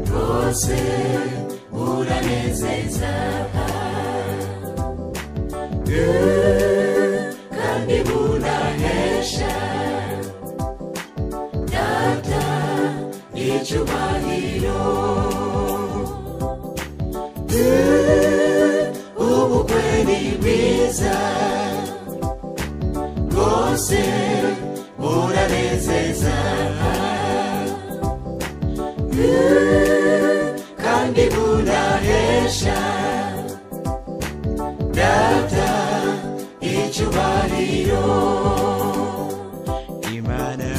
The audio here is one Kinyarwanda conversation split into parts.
Rwose buranezeza kandi bunahesha Data icyubahiro. Ubukwe ni bwiza rwose buranezeza kandi bunahesha Data icyubahiro. Imana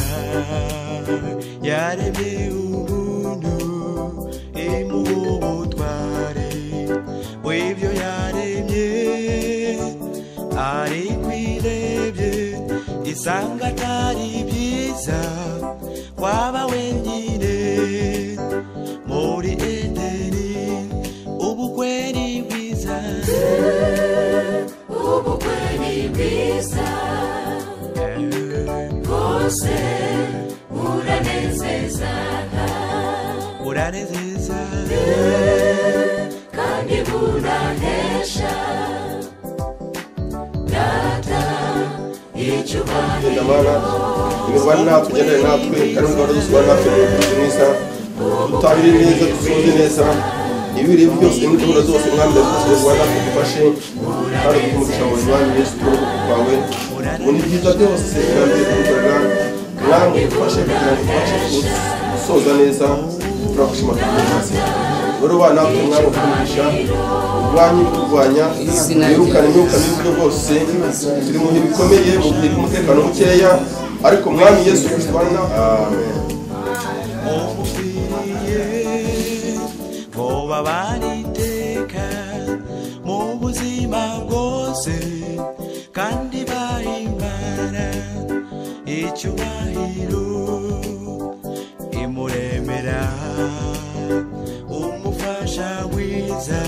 yaremye umuntu imuha ubutware bw'ibyo yaremye, ariko irebye isanga atari byiza kwaba wenyine muri Edeni. Ubukwe ni bwiza, ubukwe ni bwiza rwose buranezeza, buranezeza kandi bunahesha Data icyubahiro. Imibare natwe ugendere natwe kandi gahunda zose ubane natwe mu buryo mwiza, dutangire neza dusoze neza ibiri byose muri gahunda zose. Mwami ndagusaba ubane natwe dufashe kandi uduhe umugisha wawe Mwami Yesu, tubone ukuboko kwawe ubona ibyiza byose Mwami kudukorera. Mwami dufashe kugira ngo tubashe gusoza neza, turagushima tuguhimbaze. Rero ubane natwe Mwami uduhe umugisha, urwanye ibiturwanya, wirukane imyuka mibi y'uburyo bwose. Turi mu bihe bikomeye, mu bihe by'umutekano mukeya, ariko Mwami Yesu Kristo ubane nawe. Amen. Umukwiriye ngo babane iteka mu buzima bwose kandi bahimbara icyubahiro. Imuremera umufasha mwiza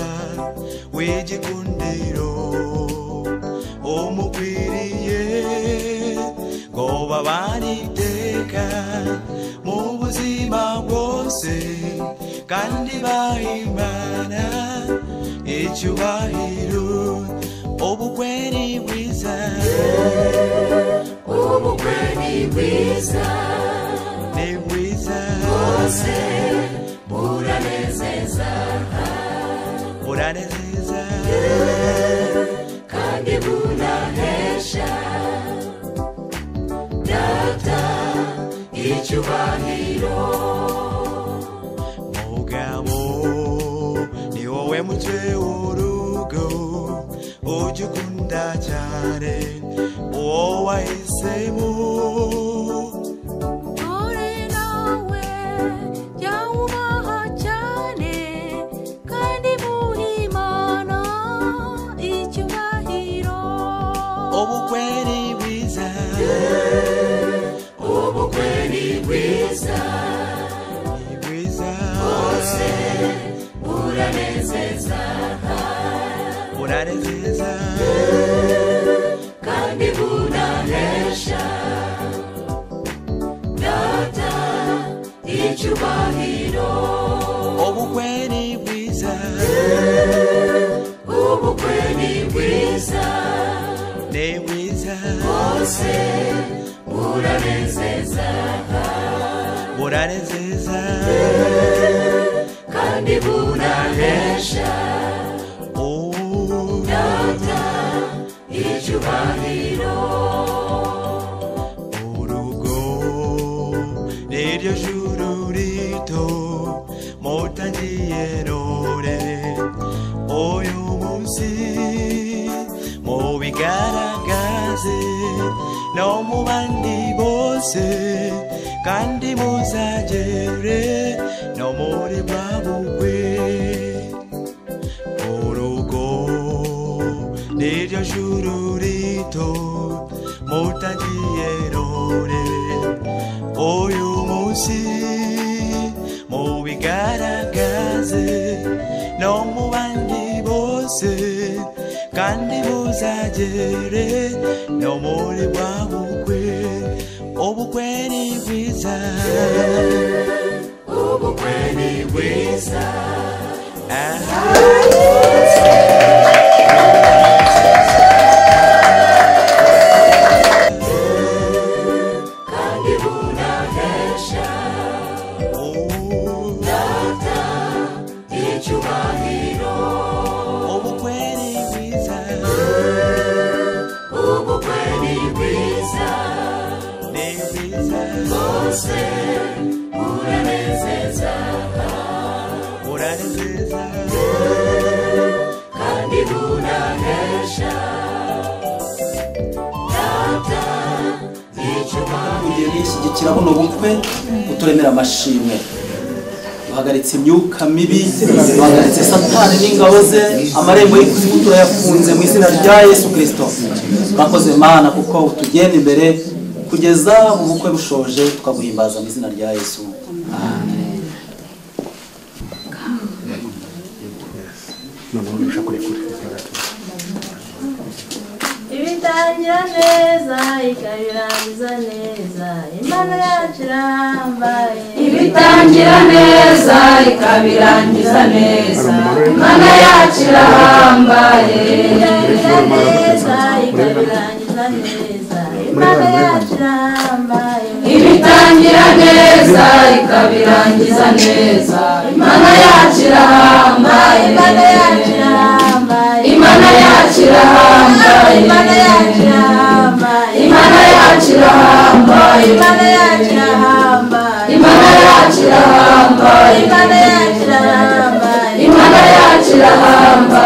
w'igikundiro, umukwiriye ngo babane iteka mu buzima bwose kandi bahimbana icyubahiro. Ubukwe ni bwiza, ubukwe ni bwiza ni bwiza rwose buranezeza, buranezeza kandi bunahesha Data icyubahiro. Mugabo ni wowe mutwe w'urugo, ujya ukunda cyane uwo wahisemo. Dore nawe jya wubaha cyane kandi muhe Imana icyubahiro. Ubukwe ni bwiza, ubukwe ni bwiza ni bwiza rwose buranezeza, buranezeza kandi bunahesha Data icyubahiro. Ubukwe ni bwiza, ubukwe ni bwiza ni bwiza rwose buranezeza, buranezeza kandi bunahesha Data icyubahiro. Urugo niryo juru rito mutangiye none uyu munsi, mubigaragaze no mu bandi bose kandi muzagere no muri bwa bukwe. N'iryo juru rito mutangiye none uyu munsi mubigaragaze no mu bandi bose kandi muzagere no muri bwa bukwe ubukwe ni bwiza ubukwe ni bwiza. Kandi bunahesha Data icyubahiro. Ubukwe ni bwiza Ubukwe ni bwiza ni bwiza bose buranezeza buranezeza kandi bunahesha Data icyubahiro. Ugiye gushyigikira buno bukwe uturemera amashimwe duhagaritse imyuka mibi duhagaritse Satani n'ingabo ze amarembo y'ikuzimu turayafunze mu izina rya Yesu Kristo. Urakoze Mana kuko utugenda imbere kugeza ubukwe bushoje tukaguhimbaza mu izina rya Yesu. Amen. Ibitangira neza ikabirangiza neza Imana yacu irambaye. Ibitangira neza ikabirangiza neza Imana yacu irahambaye. Ibitangira neza ikabirangiza neza Imana yacu irambaye. Ibitangira neza ikabirangiza neza Imana yacu irahambaye. Imana yacu irambaye. Imana yacu irahambaye. Imana yacu irambaye. Imana yacu irahambaye. Imana yacu irahambaye. Imana yacu irahambaye. Imana yacu irahambaye. Imana yacu irahambaye.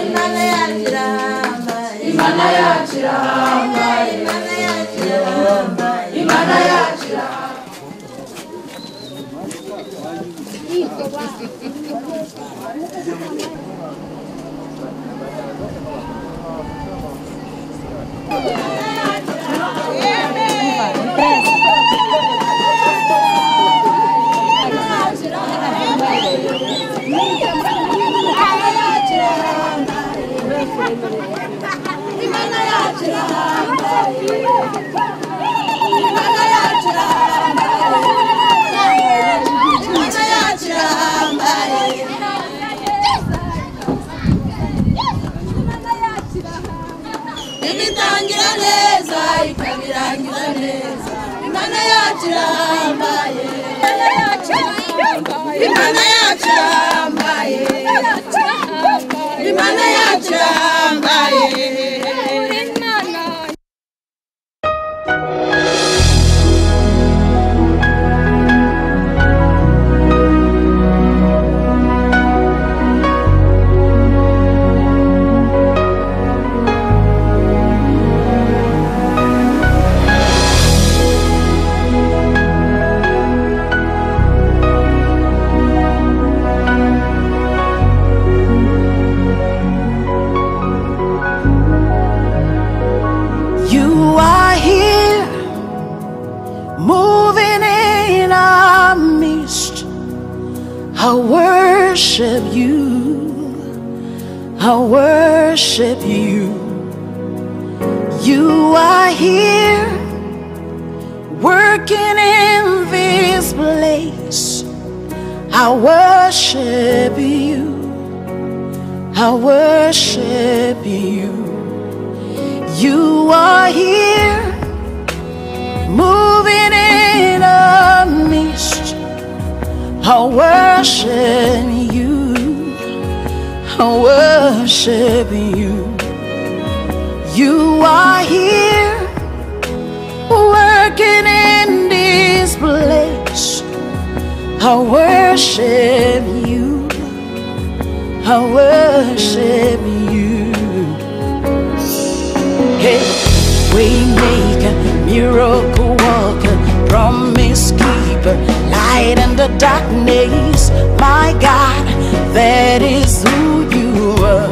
Imana yacu irahambaye. Imana yacu irahambaye. Imana yacu irahambaye. Imana yacu irahambaye. Ibitangira neza ikabirangiza neza Imana yacu irahambaye. Imana yacu irahambaye. Imana yacu irahambaye. You are here, moving in our midst. I worship you. I worship you. You are here, working in this place. I worship you. I worship you. You are here, moving in our midst. I worship you. I worship you. You are here, working in this place. I worship you. I worship you. Hey, waymaker, miracle worker, promise keeper, light in the darkness, my God, that is who you are.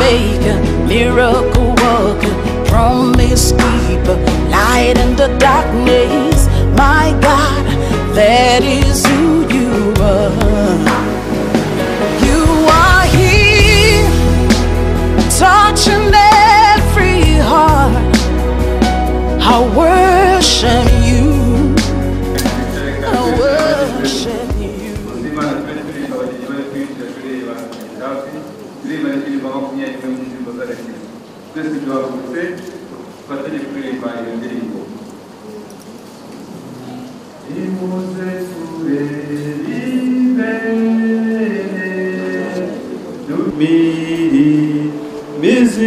Waymaker, miracle worker, promise keeper, light in the darkness. My God, that is who you are. You are here, touching every heart. I worship you. I worship you.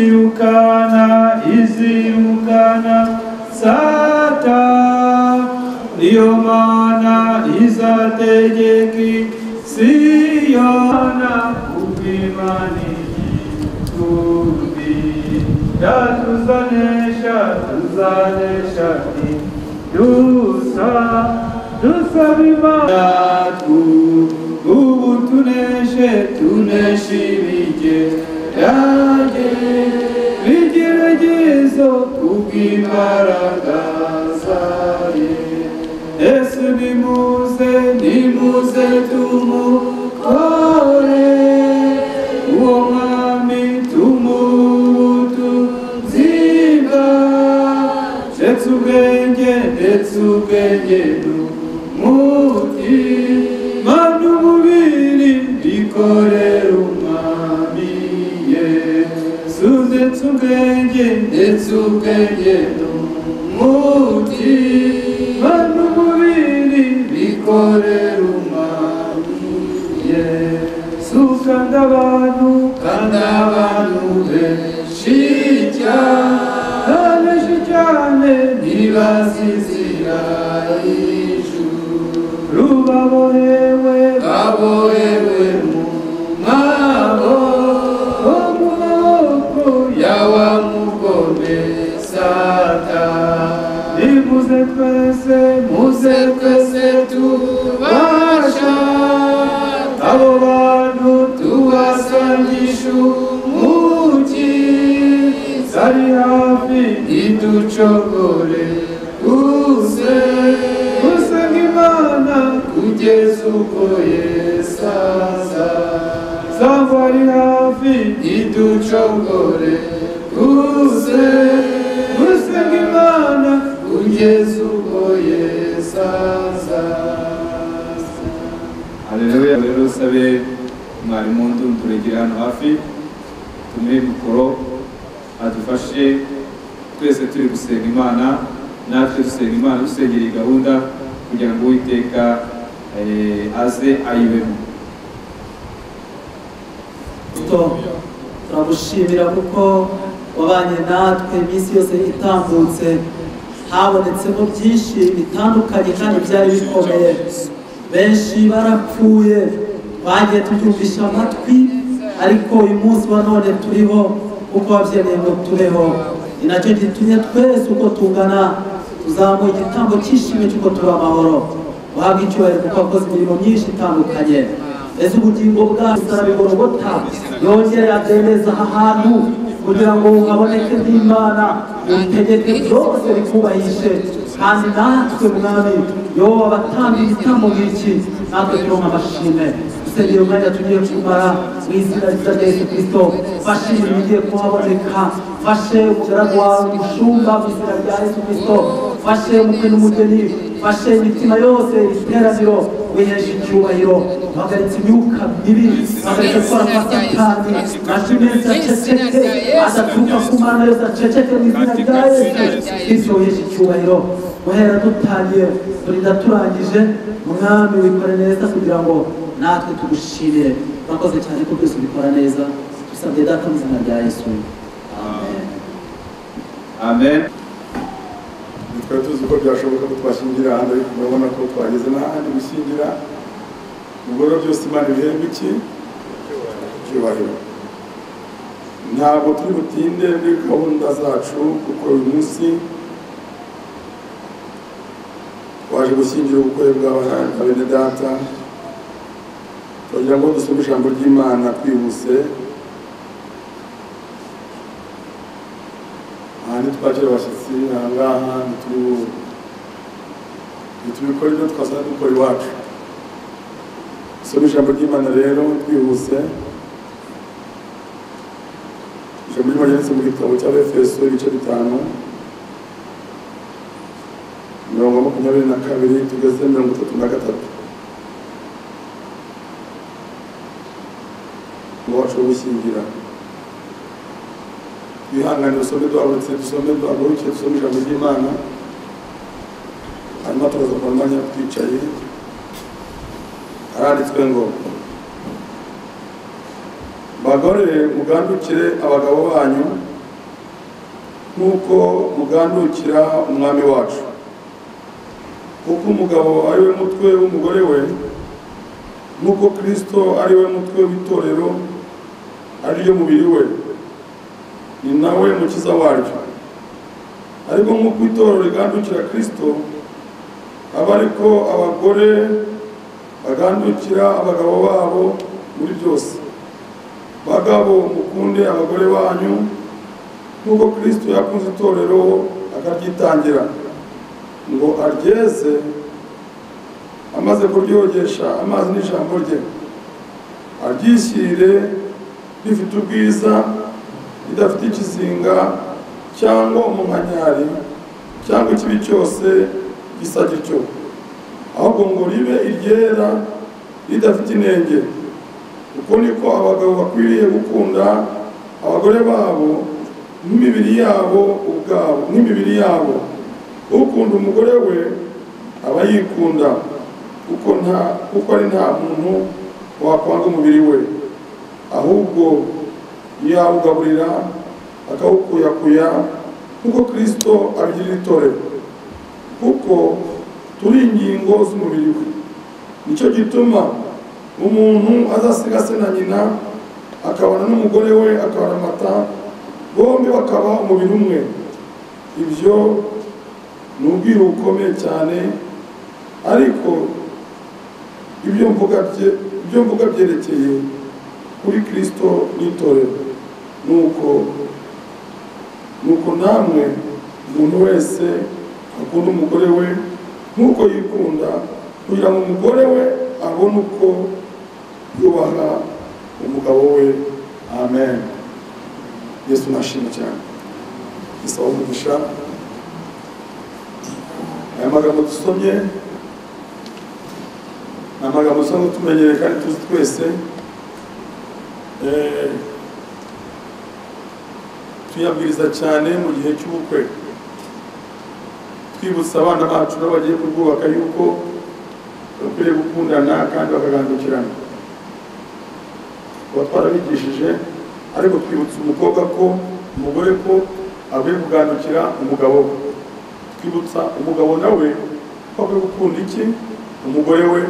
Mizirukana izirukana sata niyo mana izategeki siyona ubimani tubi tuzanesha tuzanesha dusa dusabimana tu ubu tuneshe tuneshibije yaje bigeragezo kubw'imbaraga zaye. Yesu nimuze nimuze tumukore uwo mwami tumubutunziga ndetse ubwenge n'umutima n'umubiri bikorera umwami Yesu ndetse ubwenge n'umutima n'umubiri bikorera umwami Yesu. Kandi abantu benshi cyane ntibazizira ijuru babohewe mu maboko ya wa mugome Satani. Nimuze twese tubasha abo bantu tubasangisha umukiza ari hafi ntiducogore gusenga Imana kugeza ubwo Yesu aza. Sangwa ari hafi ntiducogore gusenga Imana kugeza ubwo Yesu aza. Haleluya. Rero sabe mwarimu nduregera hano hafi tumuhe mikoro adufashe twese turi gusenga Imana, natwe dusenga Imana dusengera iyi gahunda kugira ngo Uwiteka aze ayibemo. Turagushimira kuko wabanye natwe iminsi yose itambutse, habonetsemo byinshi bitandukanye kandi byari bikomeye. Benshi barapfuye bagiye tubyumvisha amatwi, ariko uyu munsi wa none turiho kuko wabyemeye ngo tubeho. Ni nacyo gitumye twese uko tungana tuzamuye igitambo cy'ishimwe cy'uko turi amahoro. Uhabwe icyubahiro kuko wakoze imirimo myinshi itandukanye. Ese ubugingo bwacu bigorogota yongere abyemeza aha hantu kugira ngo haboneke n'Imana utegeke byose bikubahishe, kandi natwe mwami yo abatanga igitambo nk'iki natwe turonka amashimwe. Dusengera umwanya tugiye kumara mu izina rya Yesu Kristo. Fashe ibintu bigiye kuhaboneka, fashe umugaragu wawe umushumba mu izina rya Yesu Kristo, fashe umukwe n'umugeni, fashe imitima yose iteraniro wihesha icyubahiro. Uhagaritse imyuka mibi, uhagaritse gukora kwa Satani, amashyi aceceke adaturuka ku Mana yose aceceke mu izina rya Yesu Kristo wihesha icyubahiro. Guhera dutangiye turinda turangije, mwami wikore neza kugira ngo natwe tugushimire. Urakoze cyane ko byose ubikora neza. Dusabye Data mu izina rya Yesu, amen. Amen. Twari tuzi ko byashoboka ko twashyingira ahandi, ariko murabona ko twageze n'ahandi gushyingira. Ubwo rero byose Imana ibihembe iki cyubahiro. Ntabwo turi butinde muri gahunda zacu kuko uyu munsi twaje gushyingira ubukwe bwa bene data. Twagira ngo dusome ijambo ry'Imana twihuse. Aha ntitwakira abashyitsi, aha ngaha ntitubikora ibyo twasanga dukora iwacu. Dusome ijambo ry'Imana rero twihuse. Ijambo ry'Imana ryanditse mu gitabo cy'Abefeso ibice 5 mirongo 22 tugeze 33. Wacu wo gushyingira twihangane, dusome duhagurutse, dusome duhaguruke, dusome ijambo ry'Imana, hanyuma turaza kubona umwanya twicaye. Haranditswe ngo: bagore mugandukire abagabo banyu nk'uko mugandukira umwami wacu, kuko umugabo ari we mutwe w'umugore we, nk'uko Kristo ari we mutwe w'itorero, ari ryo mubiri we, ni nawe mukiza waryo. Ariko nk'uko itorero rigandukira Kristo, aba ariko abagore bagandukira abagabo babo muri byose. Bagabo, mukunde abagore banyu nk'uko Kristo yakunze itorero akaryitangira, ngo aryeze amaze kuryogesha amazi n'ijambo rye, aryishyire rifite ubwiza, ridafite ikizinga cyangwa umunkanyari cyangwa ikibi cyose gisa gityo, ahubwo ngo ribe iryera ridafite inenge. Uko niko abagabo bakwiriye gukunda abagore babo nk'imibiri yabo ubwabo, nk'imibiri yabo. Ukunda umugore we aba yikunda, kuko ari nta muntu wakwanga umubiri we, ahubwo yawugaburira akawukuyakuya nk'uko Kristo abigirira itorero, kuko turi ingingo z'umubiri we. Nicyo gituma umuntu azasiga se na nyina akabana n'umugore we akabaramata, bombi bakaba umubiri umwe. Ibyo ni ubwiru bukomeye cyane, ariko ibyo mvuga byerekeye kuri Kristo n'itorero. Nuko namwe umuntu wese akunda umugore we nk'uko yikunda, kugira ngo umugore we abone uko yubaha umugabo we. Amen. Yesu nashimwe cyane. Isaba umugisha. Aya magambo dusomye ni amagambo dusanzwe tumenyereye kandi tuzi twese. Tuyabwiriza cyane mu gihe cy'ubukwe, twibutsa abana bacu n'abagiye kurwubaka yuko bakwiriye gukundana kandi bakagandukirana. Tuba twarabigishije, ariko twibutsa umukobwa ko umugore ko akwiye kugandukira umugabo we, twibutsa umugabo nawe ko akwiye gukunda iki umugore we.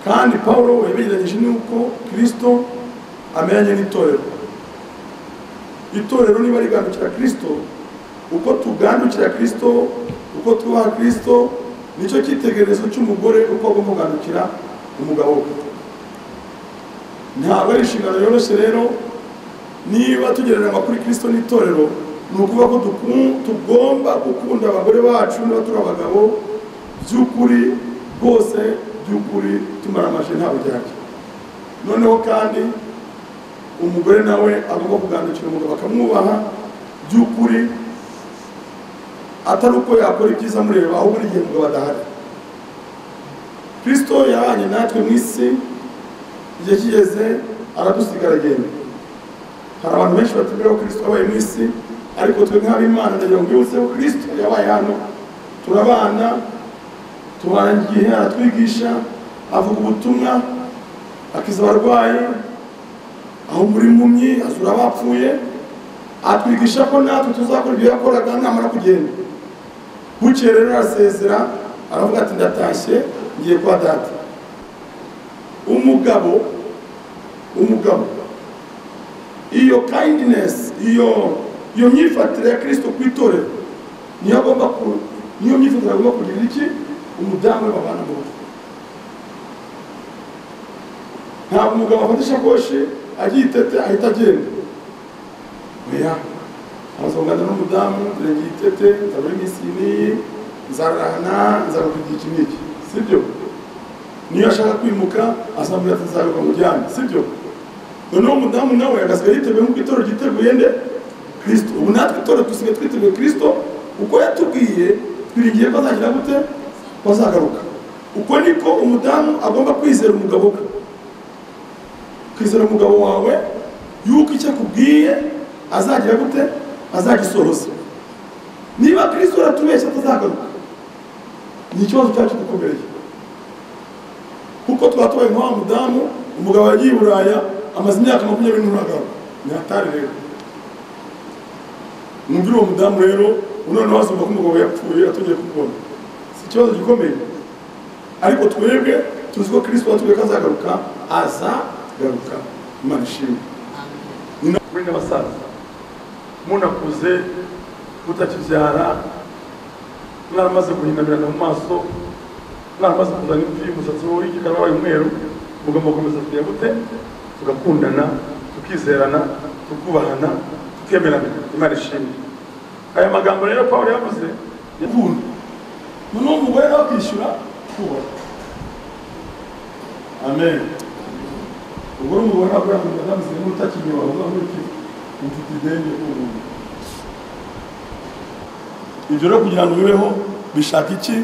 Kandi Paulo yabigereranyije n'uko Kristo amenyanye n'itorero. Itorero niba rigandukira Kristo, uko tugandukira Kristo, uko twubaha Kristo, nicyo cyitegererezo cy'umugore uko agomba kugandukira umugabo we. Ntabwo ari inshingano yoroshye rero. Niba tugereranywa kuri Kristo n'itorero, ni ukuvuga ko tugomba gukunda abagore bacu niba turi abagabo by'ukuri rwose, by'ukuri tumaramaje nta buryarya. Noneho kandi umugore nawe agomba kugandukira umugabo akamwubaha by'ukuri, atari uko yakora ibyiza amureba, ahubwo n'igihe umugabo adahari. Kristo yabanye natwe mu isi, igihe kigeze aradusiga aragenda. Hari abantu benshi batemera ko Kristo yabaye mu isi, ariko twe nk'ab'Imana ndagira ngo mbibutse ko Kristo yabaye hano, turabana, tubana igihe, aratwigisha, avuga ubutumwa, akiza abarwayi, ahumura impumyi, azura abapfuye, atwigisha ko natwe tuzakora ibyo yakoraga namara kugenda. Bukeye rero arasezera, aravuga ati ndatashye ngiye kwa data. Umugabo iyo kindness, iyo myifatire ya Kristo ku itorero, niyo agomba niyo myifatire agomba kugirira iki umudamu we babana mu rugo. Ntabwo umugabo afata ishakoshi agiye itete ahita agenda. Oya, Amaze n'umudamu ngiye itete nzabura iminsi n'iyi nzarana nzagaruka igihe iki n'iki, sibyo? Niyo ashaka kwimuka azamubwira ati nzagaruka mujyane, sibyo? Noneho umudamu nawe agasigaye yiteguye nk'uko itorero ryiteguye nde? Kristo. Ubu natwe itorero dusigaye twiteguye Kristo, uko yatubwiye twiringiye ko azagira gute? Ko azagaruka. Uko niko umudamu agomba kwizera umugabo we. Kwizera umugabo wawe yuko icyo akubwiye azagira gute? Azagisohoza. Niba Kristo aratubeshya atazagaruka, ni ikibazo cyacu dukomereye. Kuko twatubaye nka wa mudamu, umugabo yagiye i Buraya amaze imyaka 20 nturagaruka. Ni hatari rero. Mwumvire uwo mudamu rero, noneho azumva ko umugabo yapfuye atongeye kumubona. Si ikibazo gikomeye. Ariko twebwe tuzi ko Kristo watubwiye ko azagaruka, azagaruka. Imana ishimwe. Muri n'abasaza munakuze mutakibyara, mwaramaze guhinamirana mu maso, mwaramaze kuzana imvi, umusatsi w'igikara wabaye umweru, mugomba gukomeza kugira gute? Tugakundana, tukizerana, tukubahana, tukemerana. Imana ishimwe. Aya magambo rero Pawulo yavuze yakunda. Noneho umugore nawe akishyura kubaha. Amen. Ubwo umugore nawe akora ngo madamu sinzi utakinywa uvuga ngo iki mfite ideni y'umuntu. Ibyo rero kugira ngo bibeho bishaka iki?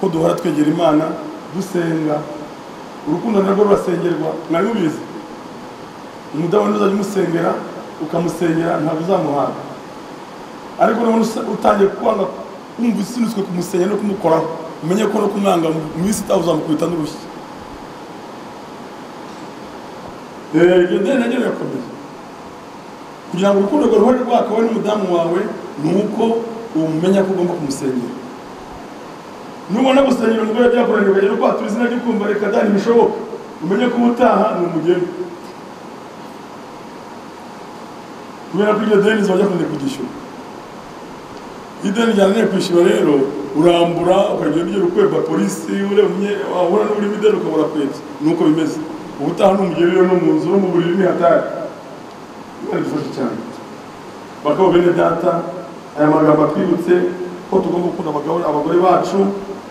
Ko duhora twegera Imana dusenga. Urukundo narwo rurasengerwa, mwari mubizi. Umudamu uzajya umusengera ukamusengera ntabwo uzamuhaga. Ariko none utangiye kwanga umva usinutswe kumusengera no kumukoraho, umenye ko no kumwanga mu minsi itaha uzamukubita n'urushyi. Iryo deni naryo rirakomeye. Kugira ngo urukundo rwawe ruhore rwaka wowe n'umudamu wawe, ni uko umenya ko ugomba kumusengera. Nubona gusengera umugore byakunaniye ukagera no kwatura izina rye ukumva reka da ntibishoboka, umenye ko ubutaha ni umugeni. Kubera ko iryo deni rizajya kongera kuryishyura. Iyo ideni ryananiye kwishyura rero urambura ukagenda ugera ukweba polisi, uremye wahura n'urimo ideni ukabura kwebye. Nuko bimeze. Ubutaha ni umugeni rero no mu nzu no mu buriri ni hatari. Imana idufashe cyane. Bagabo bene data, aya magambo atwibutse ko tugomba gukunda abagore bacu,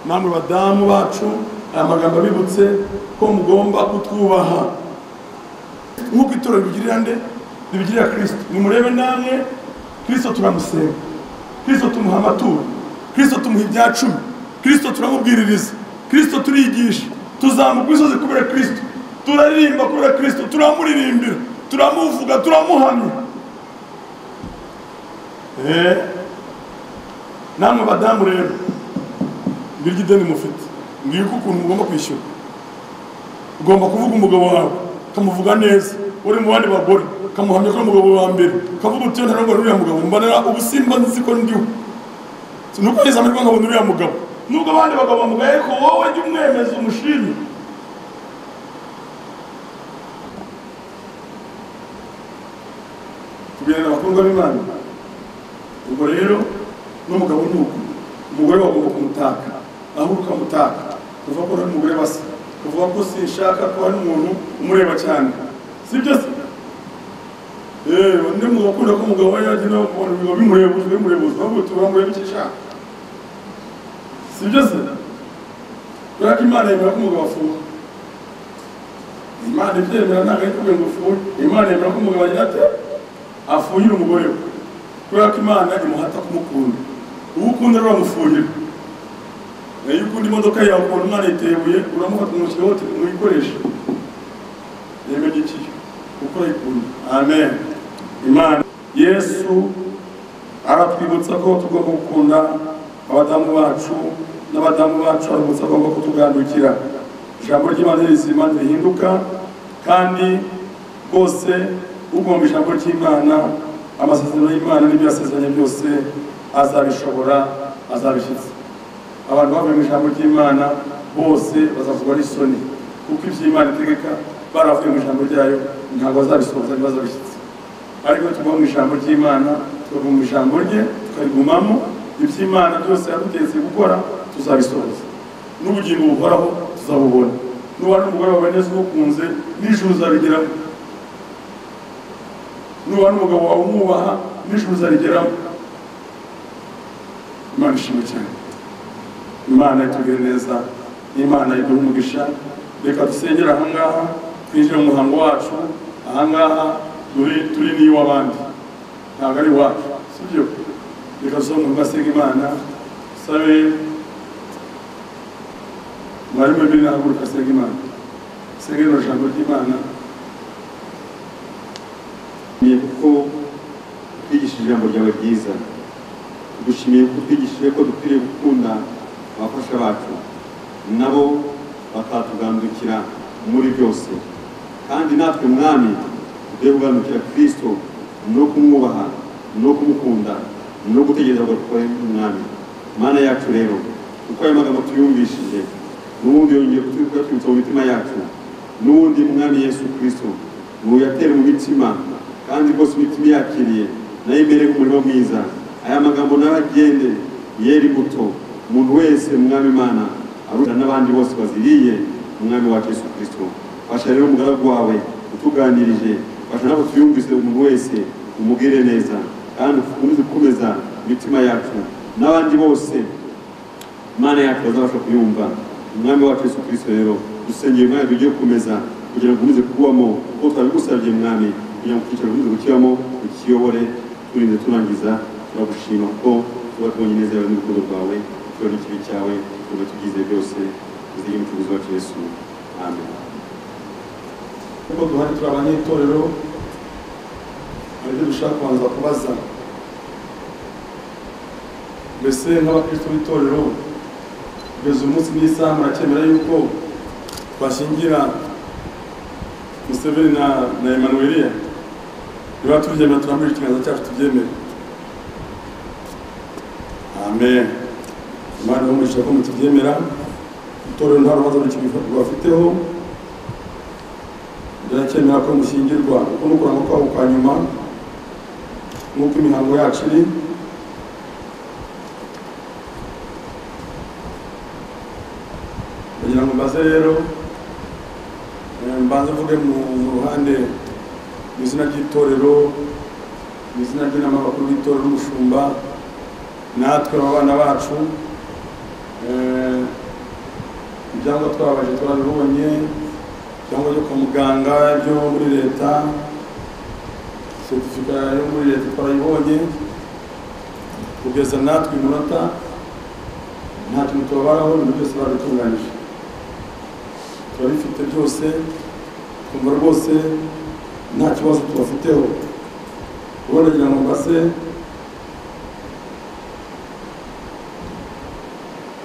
namwe badamu bacu, aya magambo abibutse ko mugomba kutwubaha. Nk'uko itorero ribigirira nde? Ribigirira Kristo. Nimurebe namwe, Kristo turamusenga, Kristo tumuha amaturo, Kristo tumuha ibya cumi, Kristo turamubwiririza, Kristo turigisha, tuzamuka imisozi kubera Kristo, turaririmba kubera Kristo, turamuririmbira, turamuvuga, turamuhamya. Namwe badamu rero ngiryo ideni mufite, ngiryo ukuntu mugomba kwishyura. Ugomba kuvuga umugabo wawe ukamuvuga neza, uri mu bandi bagore ukamuhamya ko ari umugabo wa mbere, ukavuga uti ntarongora uriya mugabo, mbonera ubusimba nzi ko ndiho, nuko ngeze amahirwe nkabona uriya mugabo. Nubwo abandi bagabo bamugaye, ariko wowe jya umwemeza umushime. Tubwirana abakundwa b'Imana. Ubwo rero n'umugabo ni uko, umugore bagomba kumutaka, aho ukamutaka kuvuga ko n'umugore basa, kuvuga ko sinshaka ko hari umuntu umureba cyane, sibyo se? Undi mugabo ukunda ko umugabo we yagenda kubona ibintu bimurebuza bimurebuza, ahubwo turamureba icyo ashaka, sibyo se? Kubera ko Imana yemera ko umugabo afuha. Imana ibyemera ntabwo ari kuvuga ngo ufuhe. Imana yemera ko umugabo agira ate? Afuhira umugore we. Kubera ko Imana imuhata kumukunda. Uwo ukunda rero uramufuhira. Iyo ukunda imodoka yawe ukabona umwana yitebuye, uramufata umushyira hose muyikoreshe. Yemera iki? Kuko urayikunda. Amen. Imana Yesu aratwibutsa ko tugomba gukunda abadamu bacu, n'abadamu bacu aramutse agomba kutugandukira. Ijambo ry'Imana rizima rihinduka, kandi rwose ugomba ijambo ry'Imana, amasezerano y'Imana n'ibyo yasezeranye byose azabishobora, azabishyitsa. Abantu bavuye mu ijambo ry'Imana bose bazavugwa n'isoni, kuko ibyo Imana itegeka baravuye mu ijambo ryayo ntabwo bazabisohoza, ntibazabishyitsa. Ariko tuguma mu ijambo ry'Imana, tukaguma mu ijambo rye, tukarigumamo, ibyo Imana byose yadutegetse gukora tuzabisohoza, n'ubugingo buhoraho tuzabubona. Nuba n'umugore wawe neza umukunze, n'ijuru uzabigeramo. Nuba n'umugabo wawe umwubaha, n'ijuru uzarigeramo. Imana ishimwe cyane, Imana itugire neza, Imana iduhe umugisha. Reka dusengere ahangaha, twinjire mu muhango wacu. Ahangaha turi n'iw'abandi, ntabwo ari iwacu, sibyo? Reka dusome mu basenga Imana, sabe mwarimu Emile nahaguruka asenga Imana, asenge rino jambo ry'Imana. Tugushimiye kuko utwigishije ijambo ryawe ryiza, tugushimiye kuko utwigishije ko dukwiriye gukunda abafasha bacu nabo bakatugandukira muri byose, kandi natwe Mwami tugiye kugandukira Kristo no kumwubaha no kumukunda no gutegereza ngo dukore Mwami. Mana yacu rero, kuko ayo magambo tuyumvishije n'ubundi yongeye kutwibutsa mu mitima yacu, n'ubundi Mwami Yesu Kristo nuyatere mu mitima, kandi rwose imitima yakiriye nayo imere nk'umurimo mwiza. Aya magambo nayo agende yera imbuto, umuntu wese Mwami Imana arusha n'abandi bose baziriye Umwami wacu Yesu Kristo. Fasha rero umugaragu wawe utuganirije, fasha nabo tuyumvise, umuntu wese umugire neza, kandi ukomeze gukomeza imitima yacu n'abandi bose Mana yacu bazabasha kuyumva. Umwami wacu Yesu Kristo rero dusengeye Mwami tugiye gukomeza kugira ngo ukomeze kubamo kuko twabigusabye Mwami, kugira ngo icyicaro ukomeze gukibamo, ukiyobore, turinde turangiza. Turagushima kuko tuba tubonye neza yawe n'urukundo rwawe, tubona ikibi cyawe, tuba tugize byose tuzige umucuruzi wacu Yesu. Amen. Kuko duhari turi abanyetorero, hari ibyo dushaka kubanza kubaza. Mbese nk'abakristo b'itorero, kugeza umunsi n'isaha muracyemera yuko twashyingira Museveni na Emmanuelia? Niba tubyemera turambure ikiganza cyacu tubyemere. Amen. Imana ibahe ko mutubyemera. Itorero nta rubanza rubafiteho, riracyemera ko mushyingirwa kuko n'ukuranga kwabo kwa nyuma nk'uko imihango yacu iri. Kugira ngo mbaze rero, mbanze mvuge mu ruhande mu izina ry'itorero, mu izina ry'inama y'abakuru b'itorero n'umushumba, natwe abana bacu ibyangombwa twabaje twarabibonye, ibyangombwa byo kwa muganga, ibyo muri leta, seritifika yo muri leta twarayibonye. Kugeza natwe imunota nta kintu tubabaraho, ibintu byose barabitunganyije, turabifite byose, twumva rwose nta kibazo tubafiteho. Ubu ndagira ngo mbase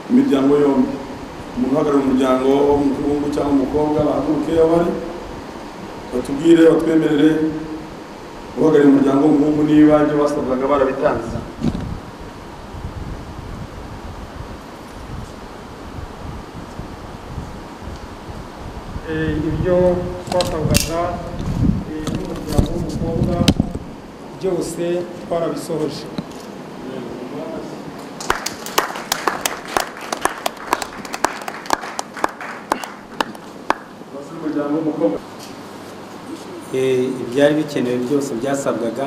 imiryango yombi, umuntu uhagarariye umuryango w'umuhungu cyangwa umukobwa bahaguruke aho bari, batubwire, batwemerere uhagarariye umuryango w'umuhungu niba ibyo basabwaga barabitanze. Ibyo twasabwaga n'umuryango w'umukobwa byose twarabisohoje. Ibyari bikenewe byose byasabwaga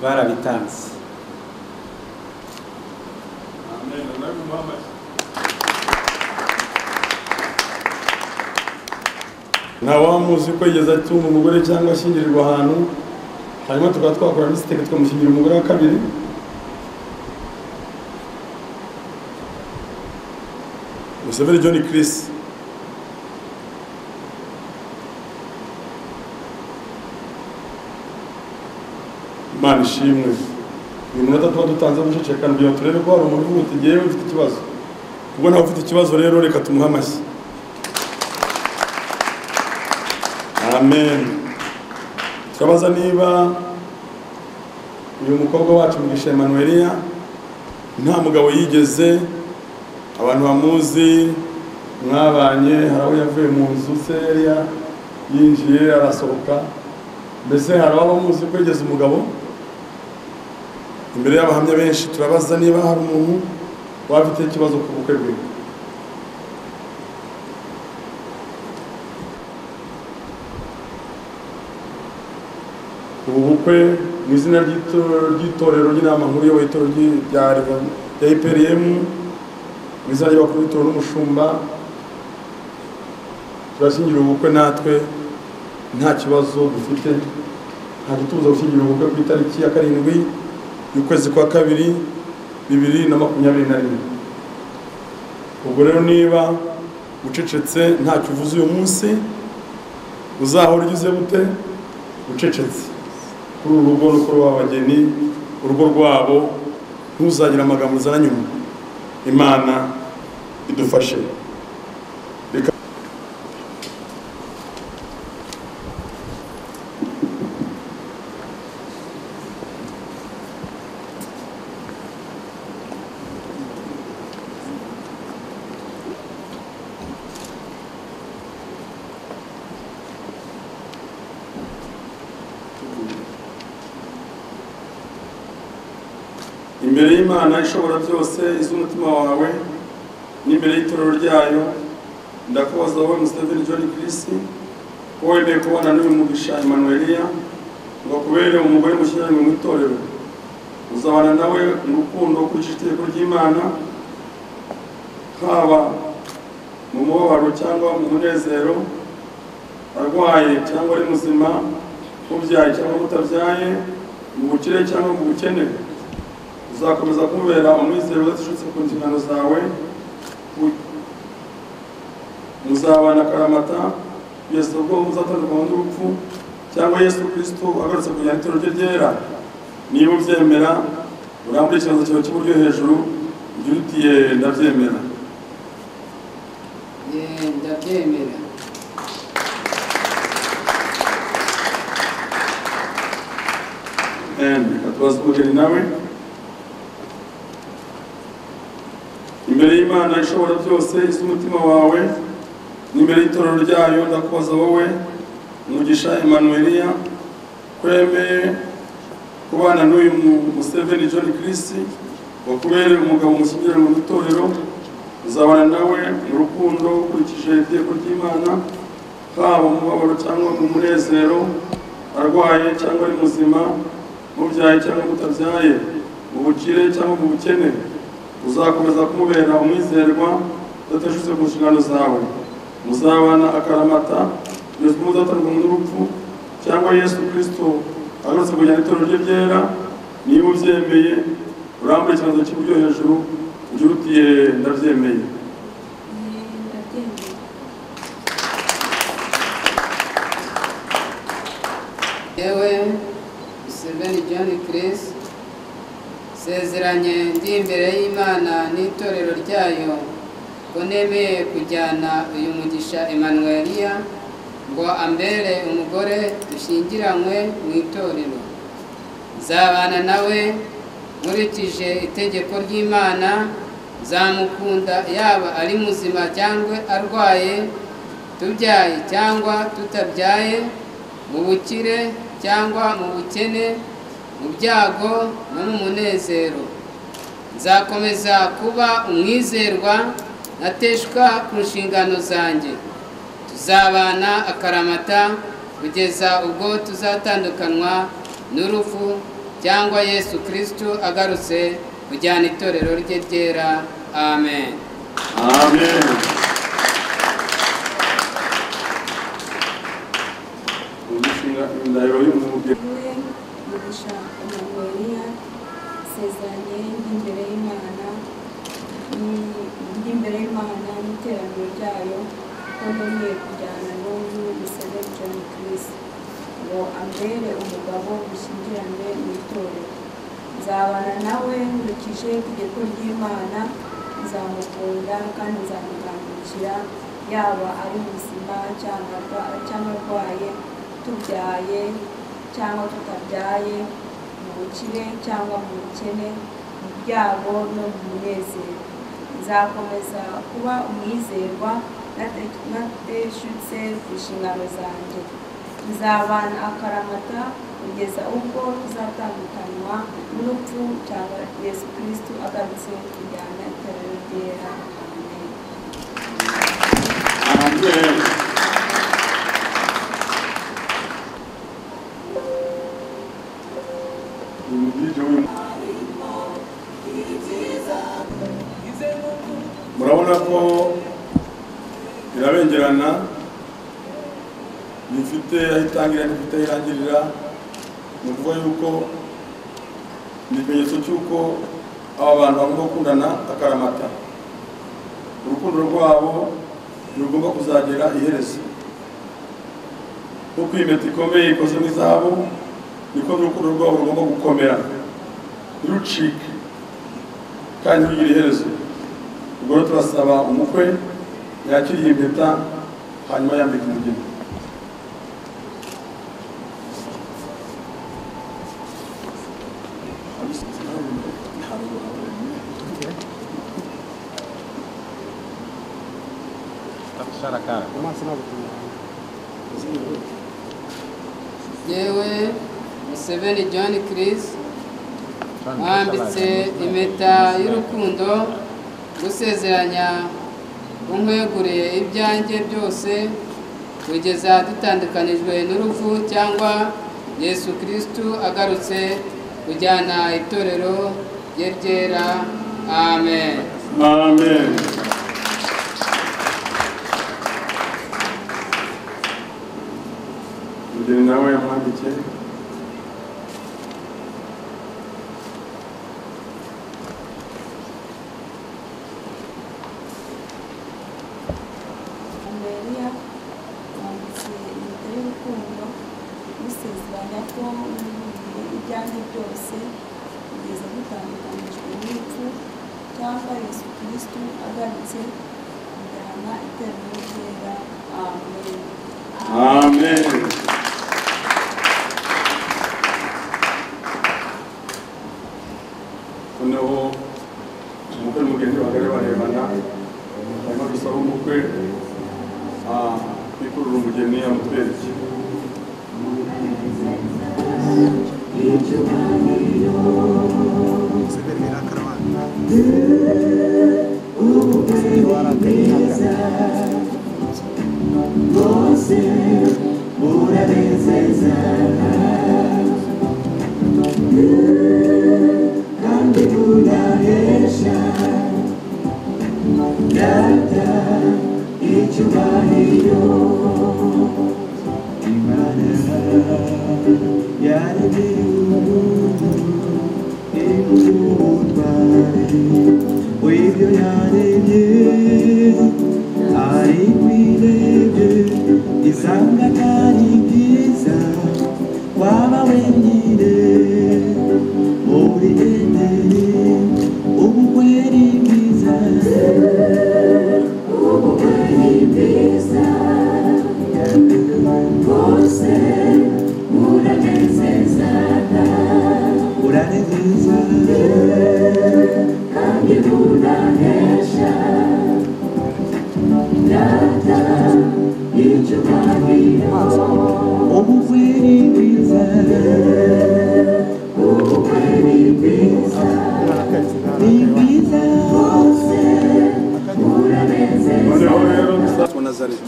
barabitanze. Nta wamuzi ko yigeze atunga umugore cyangwa ashyingirirwa ahantu, hanyuma tukaba twakora mistake tukamushyingira umugore wa kabiri. Museveni John Chris, Imana ishimwe. Uyu munota tuba dutanze guceceka kugira ngo turebe ko hari umuntu uvuga uti ngewe mfite ikibazo. Ubwo nawe ufite ikibazo rero reka tumuhe amashyi. Amen. Turabaza niba uyu mukobwa wacu Mugisha Emmanuelia nta mugabo yigeze, abantu bamuzi mwabanye, hari aho yavuye mu nzu se yari yinjiye arasohoka, mbese hari abamuzi ko yigeze umugabo? Imbere y'abahamya benshi turabaza niba hari umuntu waba afite ikibazo ku bukwe bwe. Ubu bukwe mu izina ry'itorero ry'inama nkuru y'abayobozi itorero rya IPRM, mu izina ry'abakuru b'itorero n'umushumba, turashyingira ubukwe natwe nta kibazo dufite, nta gituza gushyingira ubukwe ku itariki ya 7 y'ukwezi kwa 2 2021. Ubwo rero niba ucecetse ntacyo uvuze uyu munsi, uzahora ugize gute? Ucecetse kuri uru rugo no kuri abageni, urugo rwabo, ntuzagira amagambo uzana nyuma. Imana idufashe. Imbere y'Imana ishobora byose iz'umutima wawe n'imbere y'itorero ryayo, ndakubaza wowe Museveni John Chris, ko wemeye kubana n'uyu Mugisha Emmanuelia ngo akubere umugore mushyingiranywe mu itorero, uzabana nawe mu rukundo ukurikije itegeko ry'Imana, haba mu mubabaro cyangwa mu munezero, arwaye cyangwa ari muzima, ubyaye cyangwa utabyaye, mu bukire cyangwa mu bukene, uzakomeza kumubera umwizero udashutse ku nshingano zawe. Muzabana akaramata kugeza ubwo muzatandukanywa n'urupfu cyangwa Yesu Kristo agarutse kujyana itorero rye ryera. Niba ubyemera, urambure ikiganza cyawe cy'iburyo hejuru, ugire uti ye ndabyemera. Ye ndabyemera. Reka tubaze umugeni nawe. Imbere y'Imana ishobora byose iz'umutima wawe n'imbere y'itorero ryayo, ndakubaza wowe Mugisha Emmanuelia, ko wemeye kubana n'uyu Museveni John Chris wakubere umugabo mushyingiranywe mu itorero, uzabana nawe mu rukundo ukurikije itegeko ry'Imana, haba mu mubabaro cyangwa mu munezero, arwaye cyangwa ari muzima, mubyaye cyangwa mutabyaye, mu bukire cyangwa mu bukene, uzakomeza kumubera umwizerwa udateshutse ku nshingano zawe. Muzabana akaramata kugeza ubwo muzatandukanywa n'urupfu cyangwa Yesu Kristo agarutse kujyana itorero rye ryera. Niba ubyemeye, urambure ikiganza cy'iburyo hejuru, ugire uti ye ndabyemeye. Yewe Museveni John Chris, sezeranye ndi imbere y'Imana n'itorero ryayo ko nemeye kujyana uyu Mugisha Emmanuelia ngo ambere umugore dushyingiranywe mu itorero. Nzabana nawe nkurikije itegeko ry'Imana, nzamukunda yaba ari muzima cyangwa arwaye, tubyaye cyangwa tutabyaye, mu bukire cyangwa mu bukene, mu byago no mu munezero. Nzakomeza kuba umwizerwa nateshwa ku nshingano zanjye. Tuzabana akaramata kugeza ubwo tuzatandukanywa n'urupfu cyangwa Yesu Kristo agarutse kujyana itorero rye ryera. Amen. Amen. Mugisha Emmanuelia, sezeranye imbere y'Imana n'iteraniro ryayo ko nemeye kujyana n'uyu Museveni John Chris ngo ambere umugabo dushyingiranywe mu itorero. Nzabana nawe nkurikije itegeko ry'Imana, nzamukunda kandi nzamugandukira, yaba ari muzima cyangwa arwaye, tubyaye cyangwa tutabyaye, mu bukire cyangwa mu bukene, mu byago no mu munezero. Nzakomeza kuba umwizerwa nateshutse ku nshingano zanjye. Nzabana akaramata kugeza ubwo tuzatandukanywa n'urupfu cyangwa Yesu Kristo agarutse kujyana itorero ryera. Amen. Amen. Murabona ko irabengerana, nifite aho itangira nifite aho irangirira. Ni ukuvuga yuko ni ikimenyetso cy'uko aba bantu bagomba gukundana akaramata. Urukundo rwabo ntirugomba kuzagera iherezo. Kuko iyi mpeta ikomeye ikoze mu izahabu, niko n'urukundo rwabo rugomba gukomera, ntirucike kandi ntirugire iherezo. Ubwo rero turasaba umukwe yakiriye impeta hanyuma yambika umugeni. Yewe Museveni John Chris mwambitse impeta y'urukundo, gusezeranya unkweguriye ibyanjye byose kugeza dutandukanijwe n'urupfu cyangwa Yesu Kristu agarutse kujyana itorero rye ryera. Amen. Amen. Umugeni nawe yamwambike. Amelia wambitse impeta y'urukundo, musezeranya ko mwihuriye ibyanjye byose kugeza dutandukanijwe n'urupfu cyangwa Yesu Kristu agarutse kujyana itorero ryera. Amen. Amen. Noneho umukwe n'umugeni bagare barebana, hanyuma dusaba umukwe kwikurura umugeni amutwereke.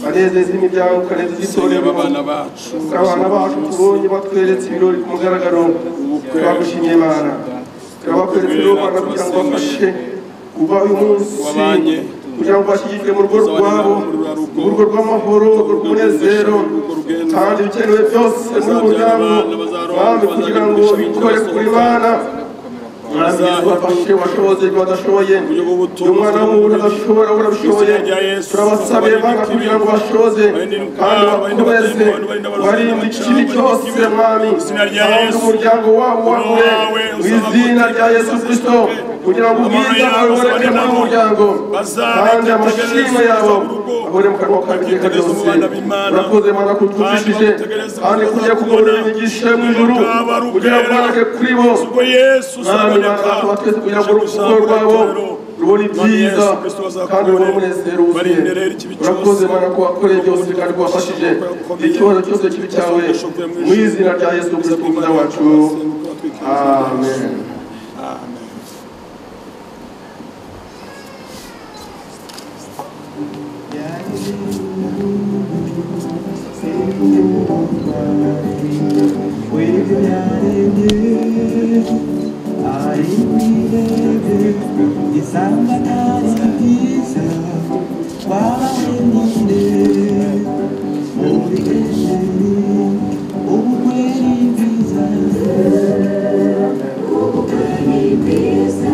Banezeza imiryango, ukanezeza itorero, abana bacu abana bacu tubonye batweretse ibirori ku mugaragaro. Turagushimiye Imana, turabakweretse ibirori Mana kugira ngo bafashe kuva uyu munsi, kugira ngo bashyigikire mu rugo rwabo, urugo rw'amahoro, urugo rw'umunezero, kandi ibikenewe byose muri uyu muryango Mwami kugira ngo bikore kuri Mana. Bafashe washoboze ibyo badashoboye, umwana w'umuntu adashobora urabishoboye. Turabasabiye Mana kugira ngo bashoze kandi bakomeze barinde ikibi cyose Mwami, kandi umuryango wabo wagure mu izina rya Yesu Kristo, kugira ngo ubwiza bwawe buboneke muri uyu muryango, kandi amashimwe yabo ahore mu kanwa kawe iteka ryose. Urakoze Mana kutwumvishije, kandi kugiye kugaburira imigisha mu ijuru kugira ngo uboneke kuri bo. Mwami Mana twese kugira ngo urukundo rwabo rubone ibyiza kandi rubone umunezero wuzuye. Urakoze Mana ko wakoreye byose kandi ko wafashije ikibazo cyose kibi cyawe mu izina rya Yesu Kristo Umukiza wacu. Amen. Isanga atari byiza waba wenyine muri Edeni. Ubukwe ni bwiza, ubukwe ni bwiza,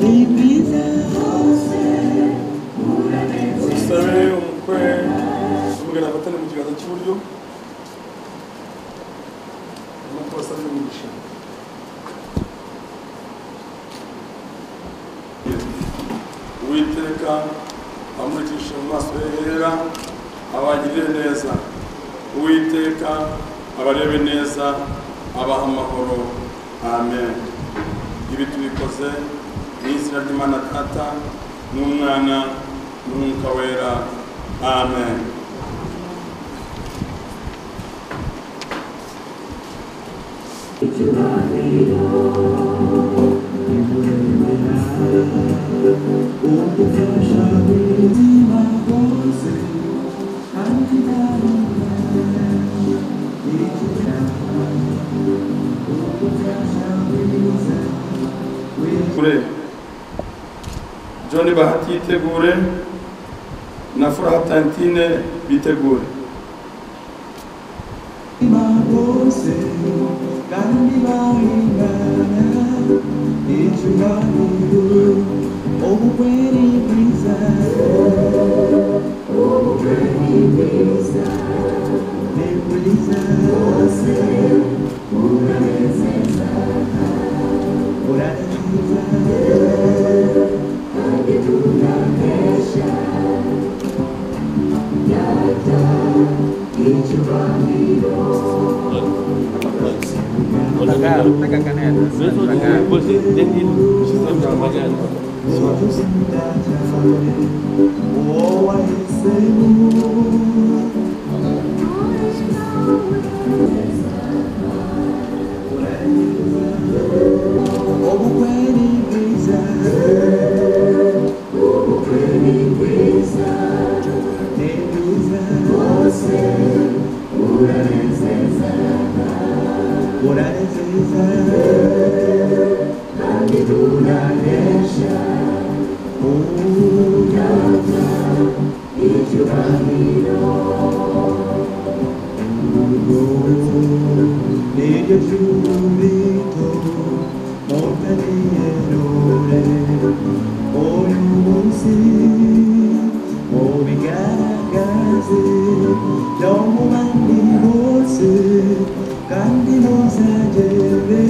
ni bwiza. Dusabe umukwe umugeni afatane mu kiganza cy'iburyo, hanyuma tubasabire umugisha. Uwiteka amurikishe mu maso he hera, abagirire neza. Uwiteka abarebe neza, abaha amahoro. Amen. Ibi tubikoze mu izina ry'Imana Data n'Umwana n'Umwuka Wera. Amen. Umufasha w'ubuzima bwose kandi Kure John Bahati yitegure na Furaha Tantine bitegure. Bose kandi bahingana icyubahiro. Ubukwe ni bwiza, ubukwe ni bwiza, ni bwiza bose uranezeza, uranezeza kandi tunahesha Data icyubahiro. Ubukwe ni bwiza, ubukwe ni bwiza, ni bwiza bose uranezeza, uranezeza kandi tunanesha Data icyubahiro. Niryo juru rito mutaniyerure uyu munsi mubigaragaze no mu bandi bose kandi muzagere